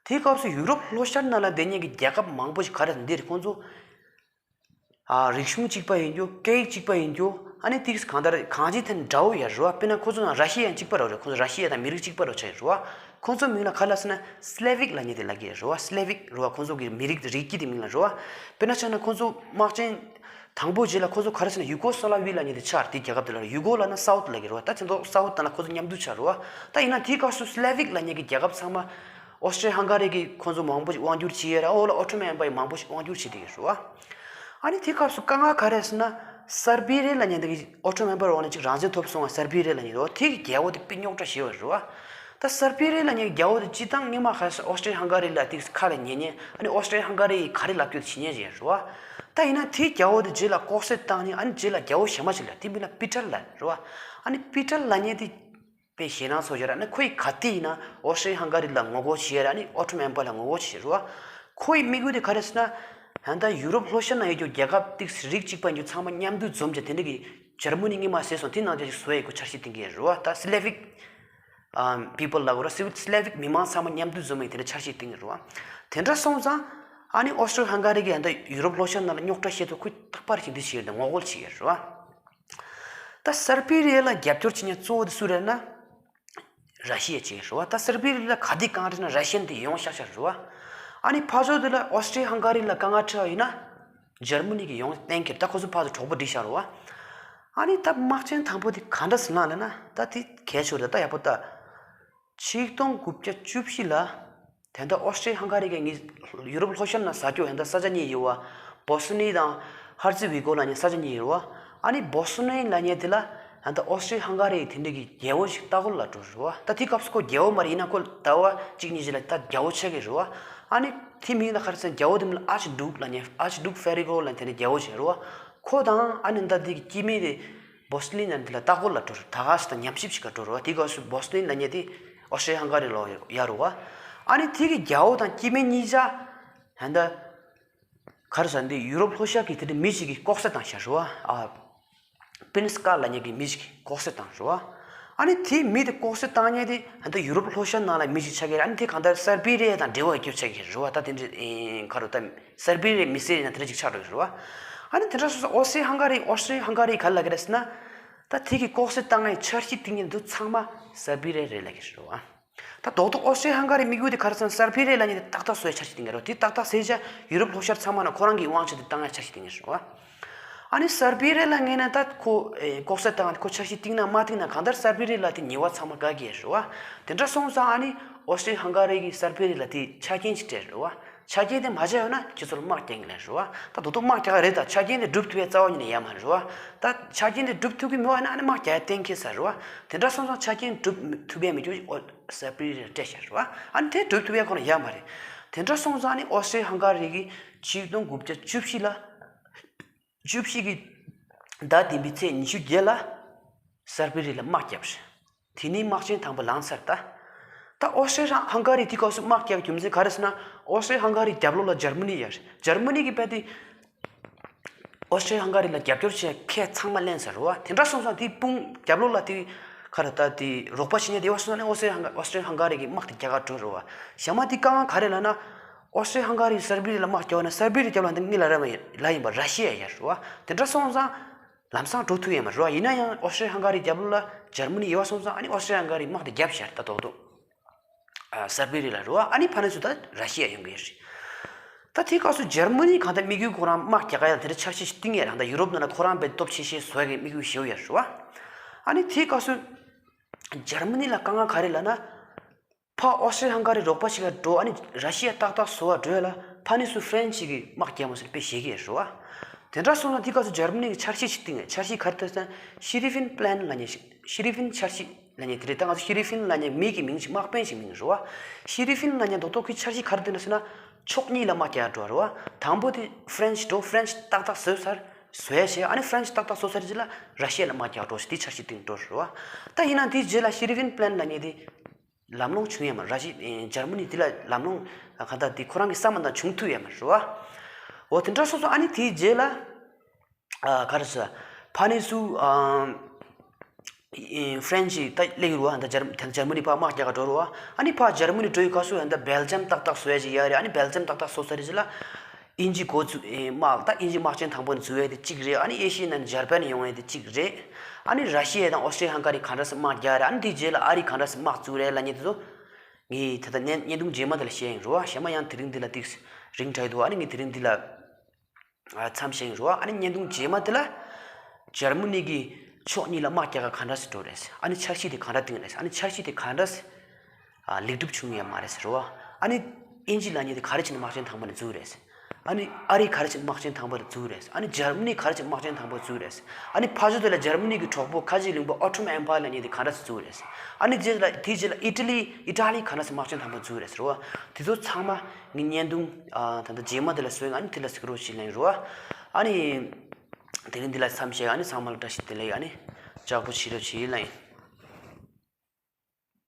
དེའི་སྐབས་སུ་ཡུ་རོབ་ལྷོ་ཤར་ནང་ལ་བསྡད་མཁན་གྱི་རྒྱལ་ཁབ་མང་པོ་ཞིག་ག་རེ་འདི་རེད། ཁོང་ཚོ་ཨ་རིག་གཞུང་གཅིག་པ་ཡིན་རྒྱུ། སྐད་ཡིག་གཅིག་པ་ཡིན་རྒྱུ། ཨ་ནི་ཏིག་གང་ལྟར་གང་ཅིའི་ཐད་ནས་འདྲ་བོ་ཡོད་རེད་བ། དཔེར་ན་ཁོ་ཚོ་ནང་ར་ཤི་ཡ་ཡང་གཅིག་པ་རེད་བ། ཁོ་ཚོ་ར་ཤི་ཡ་དང་མི་རིགས་གཅིག་པ་རེད་བ་ཆགས་ཡོད་རེད་བ། ཁོ་ཚོ་མིང་ལ་ག་ལབ་ཟེར་ན་སི་ལེ་ཝིག་ལབ་མཁན་དེ་ལབ་ཀྱི་རེད་བ། སི་ལེ་ཝིག་རེད་བ། ཁོ་ཚོ་གི་མི་རིགས་རིགས་ཀྱི་དེ་མིང་ལ་རེད་བ། དཔེར་ན་ཆ་ན་ཁོ་ཚོ་དམག་ཆེན་དང་པོ་རྗེས་ལ་ཁོ་ཚོ་ག་རེ་ཟེར་ན་ཡུ་གོ་སི་ལ་ཝི་ལབ་མཁན་དེ་ཆགས་རེད། དེ་རྒྱལ་ཁབ་དེ་ལ་ཡུ་གོ་ལབ་ན་སའུ་ཐི་ལབ་ཀྱི་རེད་བ། ད་དེ་ཚོ་སའུ་ཐི་དང་ཁོ་ཚོ་མཉམ་དུ་ཆགས་རེད་བ། ད་ཡིན་ན་དེའི་སྐབས་སུ་སི་ལེ་ཝིག་ལབ་མཁན་གྱི་རྒྱལ་ཁབ་ཚང་མ་ཨོ་སི་ཊི་རི་ཡ་ཧང་ག་རི་གིས་ཁོ་ཚོ་མང་པོ་ཞིག་དབང་བསྒྱུར་བྱས་ཡོད་རེད། ཨོ་ལ་ཨོ་ཊོ་མན་ཨེམ་པ་ཡིས་མང་པོ་ཞིག་དབང་བསྒྱུར་བྱས་བསྡད་ཡོད་རེད་བ། ཨ་ནི་དེའི་སྐབས་སུ་དཀའ་ངལ་ག་རེ་ཟེར་ན་སར་བི་རི་ལབ་མཁན་དེ་གིས་ཨོ་ཊོ་མན་ཨེམ་པ་ཡར་འོག་ནས་ཅིག་རང་བཙན་ཐོབ་སོང་བ། སར་བི་རི་ལབ་མཁན་རེད་བ། དེ་གི་རྒྱལ་པོ་དེ་དཔེ་རྙོག་དྲ་ཞེ་པོ་རེད་བ། ད་སར་བི་རི་ལབ་མཁན་གྱི་རྒྱལ་པོ་དེ་སྤྱིར་བཏང་སྔོན་མ་ག་རེ་ཟེར་ཨོ་སི་ཊི་རི་ཡ་ཧང་ག་རི་ལ་ཏིག་ཁ་ལ་ཉན་ཉན། ཨ་ནི་ཨོ་སི་ཊི་རི་ཡ་ཧང་ག་རི་ཡིས་ག་རེ་ལབ་རྒྱུ་དེ་བྱེད་མཁན་ཞིག་རེད་བ། ད་ཡིན་ན་དེའི་རྒྱལ་པོ་དེ་རྗེས་ལ་ལྐོག་གསོད་བཏང་ནས། ཨ་ནི་རྗེས་ལ་རྒྱལ་པོ་གཞན་པ་ཞིག་ལ། དེ་མིང་ལ་པི་ཊར་ལབ་རེད་བ། ཨ་ནི་པི་ཊར་ལབ་མཁན་དེ་དཔེ་ཞེད་སྣང་ཚ་པོ་ཞིག་རེད། ཨ་ནི་ཁོ་ཡིས་ག་དུས་ཡིན་ན་ཨོ་སི་ཊི་རི་ཡ་ཧང་ག་རི་ལ་ངོ་རྒོལ་བྱས་རེད། ཨ་ནི་ཨོ་ཊོ་མན་ཨེམ་པ་ལ་ངོ་རྒོལ་བྱས་རེད་བ། ཁོ་ཡི་དམིགས་ཡུལ་དེ་ག་རེ་ཟེར་ན། ད་ལྟ་ཡུ་རོབ་ལྷོ་ཤར་ནང་ཡོད་རྒྱུ་རྒྱལ་ཁབ་ཏིག་རིགས་གཅིག་པ་ཡིན་རྒྱུ་ཚང་མ་མཉམ་འདུས་འཛོམས་བྱས། དེ་འདྲ་གི་འཇར་མ་ནི་སྔོན་མ་བཟོས་སོང་། དེ་ནང་བཞིན་བཟོ་ཡས་ཀྱི་འཆར་གཞི་བཏིང་གི་རེད་བ། ད་སི་ལེ་ཝིག་ཨམ། པི་པལ་ལབ་དགོས་རེད། སི་ལེ་ཝིག་མི་མང་ཚང་མ་མཉམ་འདུས་འཛོམས་ཡས་དེ་འདྲ་འཆར་གཞི་བཏིང་གི་རེད་བ། དེ་འདྲ་སོང་ཙང་ཨ་ནི་ཨོ་སི་ཊི་རི་ཡ་ཧང་ག་རི་གིས་ད་ལྟ་ཡུ་རོབ་ལྷོ་ཤར་ནང་ལ་རྙོག་དྲ་བཤད་དུས་ཁོས་རྟག་པར་ཞིག་འདི་བྱས་ཡོད་རེད། ངོ་རྒོལ་བྱས་ཡོད་རེད་བ། ད་སར་བི་རི་ཡ་ལ་རྒྱབ་སྐྱོར་བྱེད་མཁན་གཙོ་བོ་དེ་སུ་རེད་ན། ར་ཤི་ཡ་བྱེད་ཀྱི་རེད་བ། ད་སར་བི་རི་ཡ་ལ་ག་དུས་དཀའ་ངལ་འཕྲད་ན་ར་ཤི་ཡ་དེ་ཡོང་ཤག་ཤག་རེད་བ། ཨ་ནི་ཕར་ཕྱོགས་དེ་ལ་ཨོ་སི་ཊི་རི་ཡ་ཧང་ག་རི་ལ་དཀའ་ངལ་འཕྲད་པ་ཡིན་ན་འཇར་མ་ནི་གིས་ཡོང་གཏན་འཁེལ། ད་ཁོ་ཚོ་ཕར་ཚུར་གྲོགས་པོ་སྒྲིག་ཤག་རེད་བ། ཨ་ནི་ད་དམག་ཆེན་དང་པོ་དེ་ག་འདྲ་སེ་ལངས་ལབ་ན། ད་དེ་གལ་ཆེ་རེད། ད་ཡག་པོ་ལྟ། ཆིག་སྟོང་དགུ་བརྒྱ་བཅུ་བཞི་ལ། དེ་ལྟར་ཨོ་སི་ཊི་རི་ཡ་ཧང་ག་རི་གིས་ངས་ཡུ་རོབ་ལྷོ་ཤར་ནང་ཟ་རྒྱུ་ཡིན་ད་ས་ཆ་གཉིས་ཡོད་བ། བོ་སི་ནི་དང་ཧར་ཙི་ཝི་གོ་ལབ་མཁན་ས་ཆ་གཉིས་ཡོད་བ། ཨ་ནི་བོ་སི་ནི་ལབ་མཁན་དེ་ལ་ད་ལྟ་ཨོ་སི་ཊི་རི་ཡ་ཧང་ག་རི་དེ་འདྲ་གི་རྒྱལ་པོ་ཞིག་ལྟ་སྐོར་ལ་འགྲོ་རེད་བ། ད་དེ་སྐབས་སུ་ཁོ་རྒྱལ་པོ་མ་རེད། ཡིན་ན་ཁོ་ཟླ་བ་གཅིག་གཉིས་རྗེས་ལ་ད་རྒྱལ་པོ་ཆགས་ཀྱི་རེད་བ། ཨ་ནི་དེ་མིང་ལ་ག་རེ་ཟེར་ན། རྒྱལ་པོ་དེ་མིང་ལ་ཨར་ཆི་ཌུག་ལབ་མཁན། ཨར་ཆི་ཌུག་ཧྥེ་རི་གོ་ལབ་མཁན་དེ་འདྲ་རྒྱལ་པོ་ཞིག་རེད་བ། ཁོ་དང་ཨ་ནི་ད་དེ་གི་སྐྱེ་དམན་དེ་བོ་སི་ལི་ནི་དེ་ལ་ལྟ་སྐོར་ལ་འགྲོ་རེད། ད་ག་ཟེར་ན་ཉམས་ཞིབ་བྱེད་ག་འགྲོ་རེད་བ། དེ་སྐབས་སུ་བོ་སི་ལི་ནི་ལབ་མཁན་དེ་ཨོ་སི་ཊི་རི་ཡ་ཧང་ག་རི་ལ་ཡོད་རེད་བ། ཨ་ནི་དེ་གི་རྒྱལ་པོ་དང་སྐྱེ་དམན་གཉིས་ཆ་ད་ལྟ་ག་རེ་ཟེར་ན། འདི་ཡུ་རོབ་ལྷོ་ཤར་གྱི་དེ་འདྲ་མི་ཞིག་གིས་ལྐོག་གསོད་བཏང་ཤག་རེད་བ། ཨ། པིན་སི་ཀ་ལབ་མཁན་གྱི་མི་ཞིག་གིས་ལྐོག་གསོད་བཏང་རེད་བ། ཨ་ནི་དེ་མི་དེ་ལྐོག་གསོད་བཏང་མཁན་དེ་ད་ལྟ་ཡུ་རོབ་ལྷོ་ཤར་ནང་ལ་མི་ཞིག་ཆགས་ཀྱི་རེད། ཨ་ནི་དེ་གང་ལྟར་སར་བི་རི་ཡ་དང་འབྲེལ་བ་ཡོད་རྒྱུ་ཆགས་ཀྱི་རེད་བ། ད་དེ་འདྲ་ཨེ་ག་རེ་ད་སར་བི་རི་ཡའི་མི་སེར་ཡིན་ན་དེ་འདྲ་ཅིག་ཆགས་འགྲོ་གི་རེད་བ། ཨ་ནི་དེ་འདྲ་སོང་ཙང་ཨོ་སི་ཧང་ག་རི། ཨོ་སི་ཧང་ག་རི་ག་རེ་ལབ་ཀྱི་རེད་ཟེར་ན། ད་དེ་གི་ལྐོག་གསོད་བཏང་མཁན་འཆར་གཞི་བཏིང་མཁན་དེ་ཚང་མ་སར་བི་རི་ཡ་རེད་ལབ་ཀྱི་རེད་བ། ད་རྡོག་རྡོག་ཨོ་སི་ཧང་ག་རིའི་དམིགས་ཡུལ་དེ་ག་རེ་ཟེར་ན། སར་བི་རི་ཡ་ལབ་མཁན་དེ་ཏག་ཏག་བཟོ་ཡའི་འཆར་གཞི་བཏིང་གི་རེད། དེ་ཏག་ཏག་བཟོས་བྱས་ཡུ་རོབ་ལྷོ་ཤར་ཚང་མ་ནང་ཁོ་རང་གི་དབང་ཆ་དེ་བཏང་ཡའི་འཆར་གཞི་བཏིང་གི་རེད་བ། ཨ་ནི་སར་བི་རི་ཡ་ལབ་མཁན་ན་ད་ཁོ་ཨེ་ལྐོག་གསོད་བཏང་ཁོ་འཆར་གཞི་བཏིང་ན་མ་བཏིང་ན་གང་ལྟར་སར་བི་རི་ཡ་ལ་དེ་ཉེས་པ་ཚང་མ་བཀག་གི་རེད་བ། དེ་འདྲ་སོང་ཙང་ཨ་ནི་ཨོ་སི་ཧང་ག་རི་གིས་སར་བི་རི་ཡ་ལ་དེ་ཆ་རྐྱེན་ཅིག་སྤྲད་རེད་བ། ཆ་རྐྱེན་དེ་མ་བྱས་ཡོད་ན་ཁྱེད་ཚོ་ལ་དམག་རྒྱག་གི་ལབ་རེད་བ། ད་རྡོག་རྡོག་དམག་རྒྱག་གི་རེད། ད་ཆ་རྐྱེན་དེ་སྒྲུབ་ཐུབ་ཡའི་རྩ་བ་ཉིད་ནས་ཡོད་མ་རེད་བ། ད་ཆ་རྐྱེན་དེ་སྒྲུབ་ཐུབ་ཀྱི་མེད་པ་ཡིན་ན་ཨ་ནི་དམག་རྒྱག་ཡ་གཏན་འཁེལ་ཚར་རེད་བ། དེ་འདྲ་སོང་ཙང་ཆ་རྐྱེན་སྒྲུབ་ཐུབ་ཡ་མེད་རྒྱུ་ཨོ་སར་བི་རི་ཡ་སྤྲད་བཞག་རེད་བ། ཨ་ནི་དེ་སྒྲུབ་ཐུབ་ཡ་ཁོ་རང་ཡོད་མ་རེད། དེ་འདྲ་སོང་ཙང་ཨ་ནི་ཨོ་སི་ཧང་ག་རི་གིས་ཆིག་སྟོང་དགུ་བརྒྱ་བཅུ་བཞི་ལ་ བཅུ་བཞི་གི་ཟླ་བདུན་པའི་ཚེས་ཉི་ཤུ་བརྒྱད་ལ་སར་བི་རི་ལ་དམག་བརྒྱབ་རེད། དེ་ནས་དམག་ཆེན་དང་པོ་ལངས་ཚར་ད། ད་ཨོ་སི་ཧང་ག་རི་དེ་སྐབས་སུ་དམག་རྒྱག་རྒྱུ་མཚན་ག་རེ་ཟེར་ན། ཨོ་སི་ཧང་ག་རི་རྒྱབ་ལོགས་ལ་འཇར་མ་ནི་ཡོད་རེད། འཇར་མ་ནི་གི་རྦད་དེ་ཨོ་སི་ཧང་ག་རི་ལ་རྒྱབ་སྐྱོར་བྱེད་མཁན་ཚང་མ་ལེན་ཚར་རེད་བ། དེ་འདྲ་སོང་ཙང་དེ་དཔུང་རྒྱབ་ལོགས་ལ་དེ་ག་རེ་ད་དེ་རོགས་པ་བྱེད་མཁན་དེ་བ་སོང་ཙང་ཨོ་སི་ཧང་ག་ཨོ་སི་ཧང་ག་རི་གི་དམག་དེ་རྒྱག་ག་འགྲོ་རེད་བ། གཞན་མ་དེ་དཀའ་ངལ་ག་རེ་ལབ་ན། ཨོ་སི་ཧང་ག་རི་སར་བི་རི་ལ་དམག་རྒྱག་པ་ན་སར་བི་རི་རྒྱབ་ལ་འདི་གཉིས་ལ་ར་མ་ཡིན་ལ་ཡིན་པ་ར་ཤི་ཡ་ཡོད་རེད་བ། དེ་འདྲ་སོང་ཙང་། ལམ་སང་འགྲོ་ཐུབ་ཡོད་མ་རེད་བ། ཡིན་ན་ཡང་ཨོ་སི་ཧྲི་ཧང་ག་རི་རྒྱབ་ལོགས་ལ་འཇར་མ་ནི་ཡོད་པ་སོང་ཙང་ཨ་ནི་ཨོ་སི་ཧྲི་ཧང་ག་རི་དམག་དེ་བརྒྱབ་ཤར་ད་རྡོག་རྡོག་ཨ་སར་བི་རི་ལ་རེད་བ། ཨ་ནི་ཕ་ནས་ཚུར་ད་ར་ཤི་ཡ་ཡོང་གི་རེད། ད་དེའི་སྐབས་སུ་འཇར་མ་ནི་གང་ལྟར་དམིགས་ཡུལ་ཁོ་རང་དམག་རྒྱག་ག་ཡ་དེ་འདྲ་འཆར་གཞི་ཞིག་བཏིང་ཡ་རང་ད་ཡུ་རོབ་ནང་ལ་ཁོ་རང་དཔེ་སྟོབས་ཆེ་ཤོས་བཟོ་ཡ་གི་དམིགས་ཡུལ་ཞེ་པོ་ཡོད་རེད་བ། ཨ་ནི་དེའི་སྐབས་སུ་འཇར་མ་ནི་ལ་དཀའ་ངལ་ག་རེ་ལབ་ན། ཕར་ཨོ་སི་ཧྲི་ཧང་ག་རི་རོགས་པ་ཞིག་ག་འགྲོ། ཨ་ནི་ར་ཤི་ཡ་ཏག་ཏག་བཟོ་བ་འགྲོ་ཡ་ལ་ཕ་ནས་ཚུར་ཧྥ་རན་སི་གི་དམག་རྒྱག་མ་སོང་དཔེ་ཞེད་ཀྱི་རེད་བ། དེ་འདྲ་སོང་ན་དེའི་སྐབས་སུ་འཇར་མ་ནི་གི་འཆར་གཞི་ཞིག་བཏིང་ངས། འཆར་གཞི་ག་རེ་བཏིང་ཟེར་ན་ཤི་རི་ཕིན་པི་ལན་ལབ་མཁན་ཞིག་ཤི་རི་ཕིན་འཆར་གཞི་ལབ་མཁན་དེ་རེད། ད་ང་ཚོ་ཤི་རི་ཕིན་ལབ་མཁན་མི་གི་མིང་ཞིག་དམག་དཔོན་ཞིག་མིང་རེད་བ། ཤི་རི་ཕིན་ལབ་མཁན་རྡོག་རྡོག་གི་འཆར་གཞི་ག་རེ་བཏིང་ཟེར་ན་ཕྱོགས་གཉིས་ལ་དམག་རྒྱག་འགྲོ་བ་རེད་བ། དང་པོ་དེ་ཧྥ་རན་སི་འགྲོ། ཧྥ་རན་སི་ཏག་ཏག་བཟོས་ཚར་བཟོས་ཡ་བྱས། ཨ་ནི་ཧྥ་རན་སི་ཏག་ཏག་བཟོས་ཚར་རྗེས་ལ་ར་ཤི་ཡ་ལ་དམག་རྒྱག་འགྲོ་ཞེས་དེ་འཆར་གཞི་བཏིང་འགྲོ་རེད་བ། ད་ཡིན་ན་དེའི་རྗེས་ལ་ཤི་རི་ཕིན་པི་ལན་ལབ་མཁན་དེ། ལམ་ལྷོང་བྱུང་ཡོད་མ་རེད། ར་ཤི་ཨེ་འཇར་མ་ནི་དེ་ལ་ལམ་ལྷོང་གང་ལྟར་དེ་ཁོ་རང་གི་བསམ་པ་འདྲ་བྱུང་ཐུབ་ཡོད་མ་རེད་བ། འོ་དེ་འདྲ་སོང་ཙང་ཨ་ནི་དེའི་རྗེས་ལ་ཨ་ག་རེ་ཟེར་ཕ་ནས་ཚུར་ཨ་ཨེ་ཧྥ་རན་སི་ད་སླེབས་ཡོད་རེད་བ། ད་འཇར་ད་འཇར་མ་ནི་ཕར་དམག་རྒྱག་ག་འགྲོ་རེད་བ། ཨ་ནི་ཕར་འཇར་མ་ནི་འགྲོ་ཡི་སྐབས་སུ་ད་སྦེལ་ཇམ་ཏག་ཏག་བཟོ་ཡ་ཅིག་ཡོད་རེད། ཨ་ནི་སྦེལ་ཇམ་ཏག་ཏག་བཟོས་ཚར་རྗེས་ལ། དབྱིན་ཇི་འགོ་བཙུགས་ཨེ་དམག་ད་དབྱིན་ཇི་དམག་ཆེན་དང་པོ་ནས་འཛུལ་ཡས་དེ་གཅིག་རེད། ཨ་ནི་ཨེ་ཤི་ཡའི་ནང་ནས་འཇར་པན་ཡོང་ཡས་དེ་གཅིག་རེད། ཨ་ནི་ར་ཤི་ཡ་དང་ཨོ་སི་ཀྲི་ཧང་ག་རི་ག་འདྲ་སེ་དམག་རྒྱག་རེད། ཨ་ནི་དེའི་རྗེས་ལ་ཨ་རི་ག་འདྲ་སེ་དམག་བཙུགས་རེད་ལབ་མཁན་དེ་ཚོ་ངས་ད་ལྟ་བརྙན་བརྙན་ཐུང་རྗེས་མ་དེ་ལ་བཤད་ཡིན་རེད་བ། གཞན་མ་ཡང་དེ་རིང་འདི་ལ་ཏིག་རིང་དྲགས་འདུག་ཨ་ནི་ངས་དེ་རིང་འདི་ལ་ཨ་མཚམས་བཞག་ཡིན་རེད་བ། ཨ་ནི་བརྙན་ཐུང་རྗེས་མ་དེ་ལ་འཇར་མ་ནི་གི་ཕྱོགས་གཉིས་ལ་དམག་རྒྱག་ག་ག་འདྲ་སེ་འགྲོ་རེད། ཨ་ནི་འཆར་གཞི་དེ་ག་འདྲ་བཏིང་རེད། ཨ་ནི་འཆར་གཞི་དེ་ག་འདྲ་སེ་ཨ་ལེགས་གྲུབ་བྱུང་ཡོད་མ་རེད་ཟེར་བ། ཨ་ནི་དབྱིན་ཇི་ལབ་མཁན་དེ་ག་རེ་བྱས་ནས་དམག་ཆེན་དང་པོ་ནས་བཙུགས་རེད། ཨ་ནི་ཨ་རི་ག་རེ་བྱས་ནས་དམག་ཆེན་དང་པོ་ནས་བཙུགས་རེད། ཨ་ནི་འཇར་མ་ནི་ག་རེ་བྱས་ནས་དམག་ཆེན་དང་པོ་བཙུགས་རེད། ཨ་ནི་ཕར་ཕྱོགས་དེ་ལ་འཇར་མ་ནི་གི་གྲོགས་པོ་ཁ་ཆེ་གླིང་པ་ཨོ་ཊོ་མན་ཨེམ་པ་ཡར་ལབ་མཁན་དེ་ག་འདྲ་སེ་བཙུགས་རེད། ཨ་ནི་རྗེས་ལ་དེའི་རྗེས་ལ་ཨི་ཊ་ལི་ཨི་ཊ་ལི་ག་འདྲ་སེ་དམག་ཆེན་དང་པོ་བཙུགས་རེད་ཟེར་བ། དེ་ཚོ་ཚང་མ་ངའི་བརྙན་ཐུང་ཨ་ད་ལྟ་རྗེས་མ་དེ་ལ་བཟོས། ཨ་ནི་དེ་ལ་གཟིགས་རོགས་བྱེད་ལབ་ཡིན་རེད་བ། ཨ་ནི། དེ་རིང་འདི་ལ་མཚམས་བཞག་ཨ་ནི་ཚང་མ་ལ་བཀྲ་ཤིས་བདེ་ལེགས། ཨ་ནི་ལྕགས་པོ་བྱེད་རོགས་བྱེད་ལབ་ཡིན།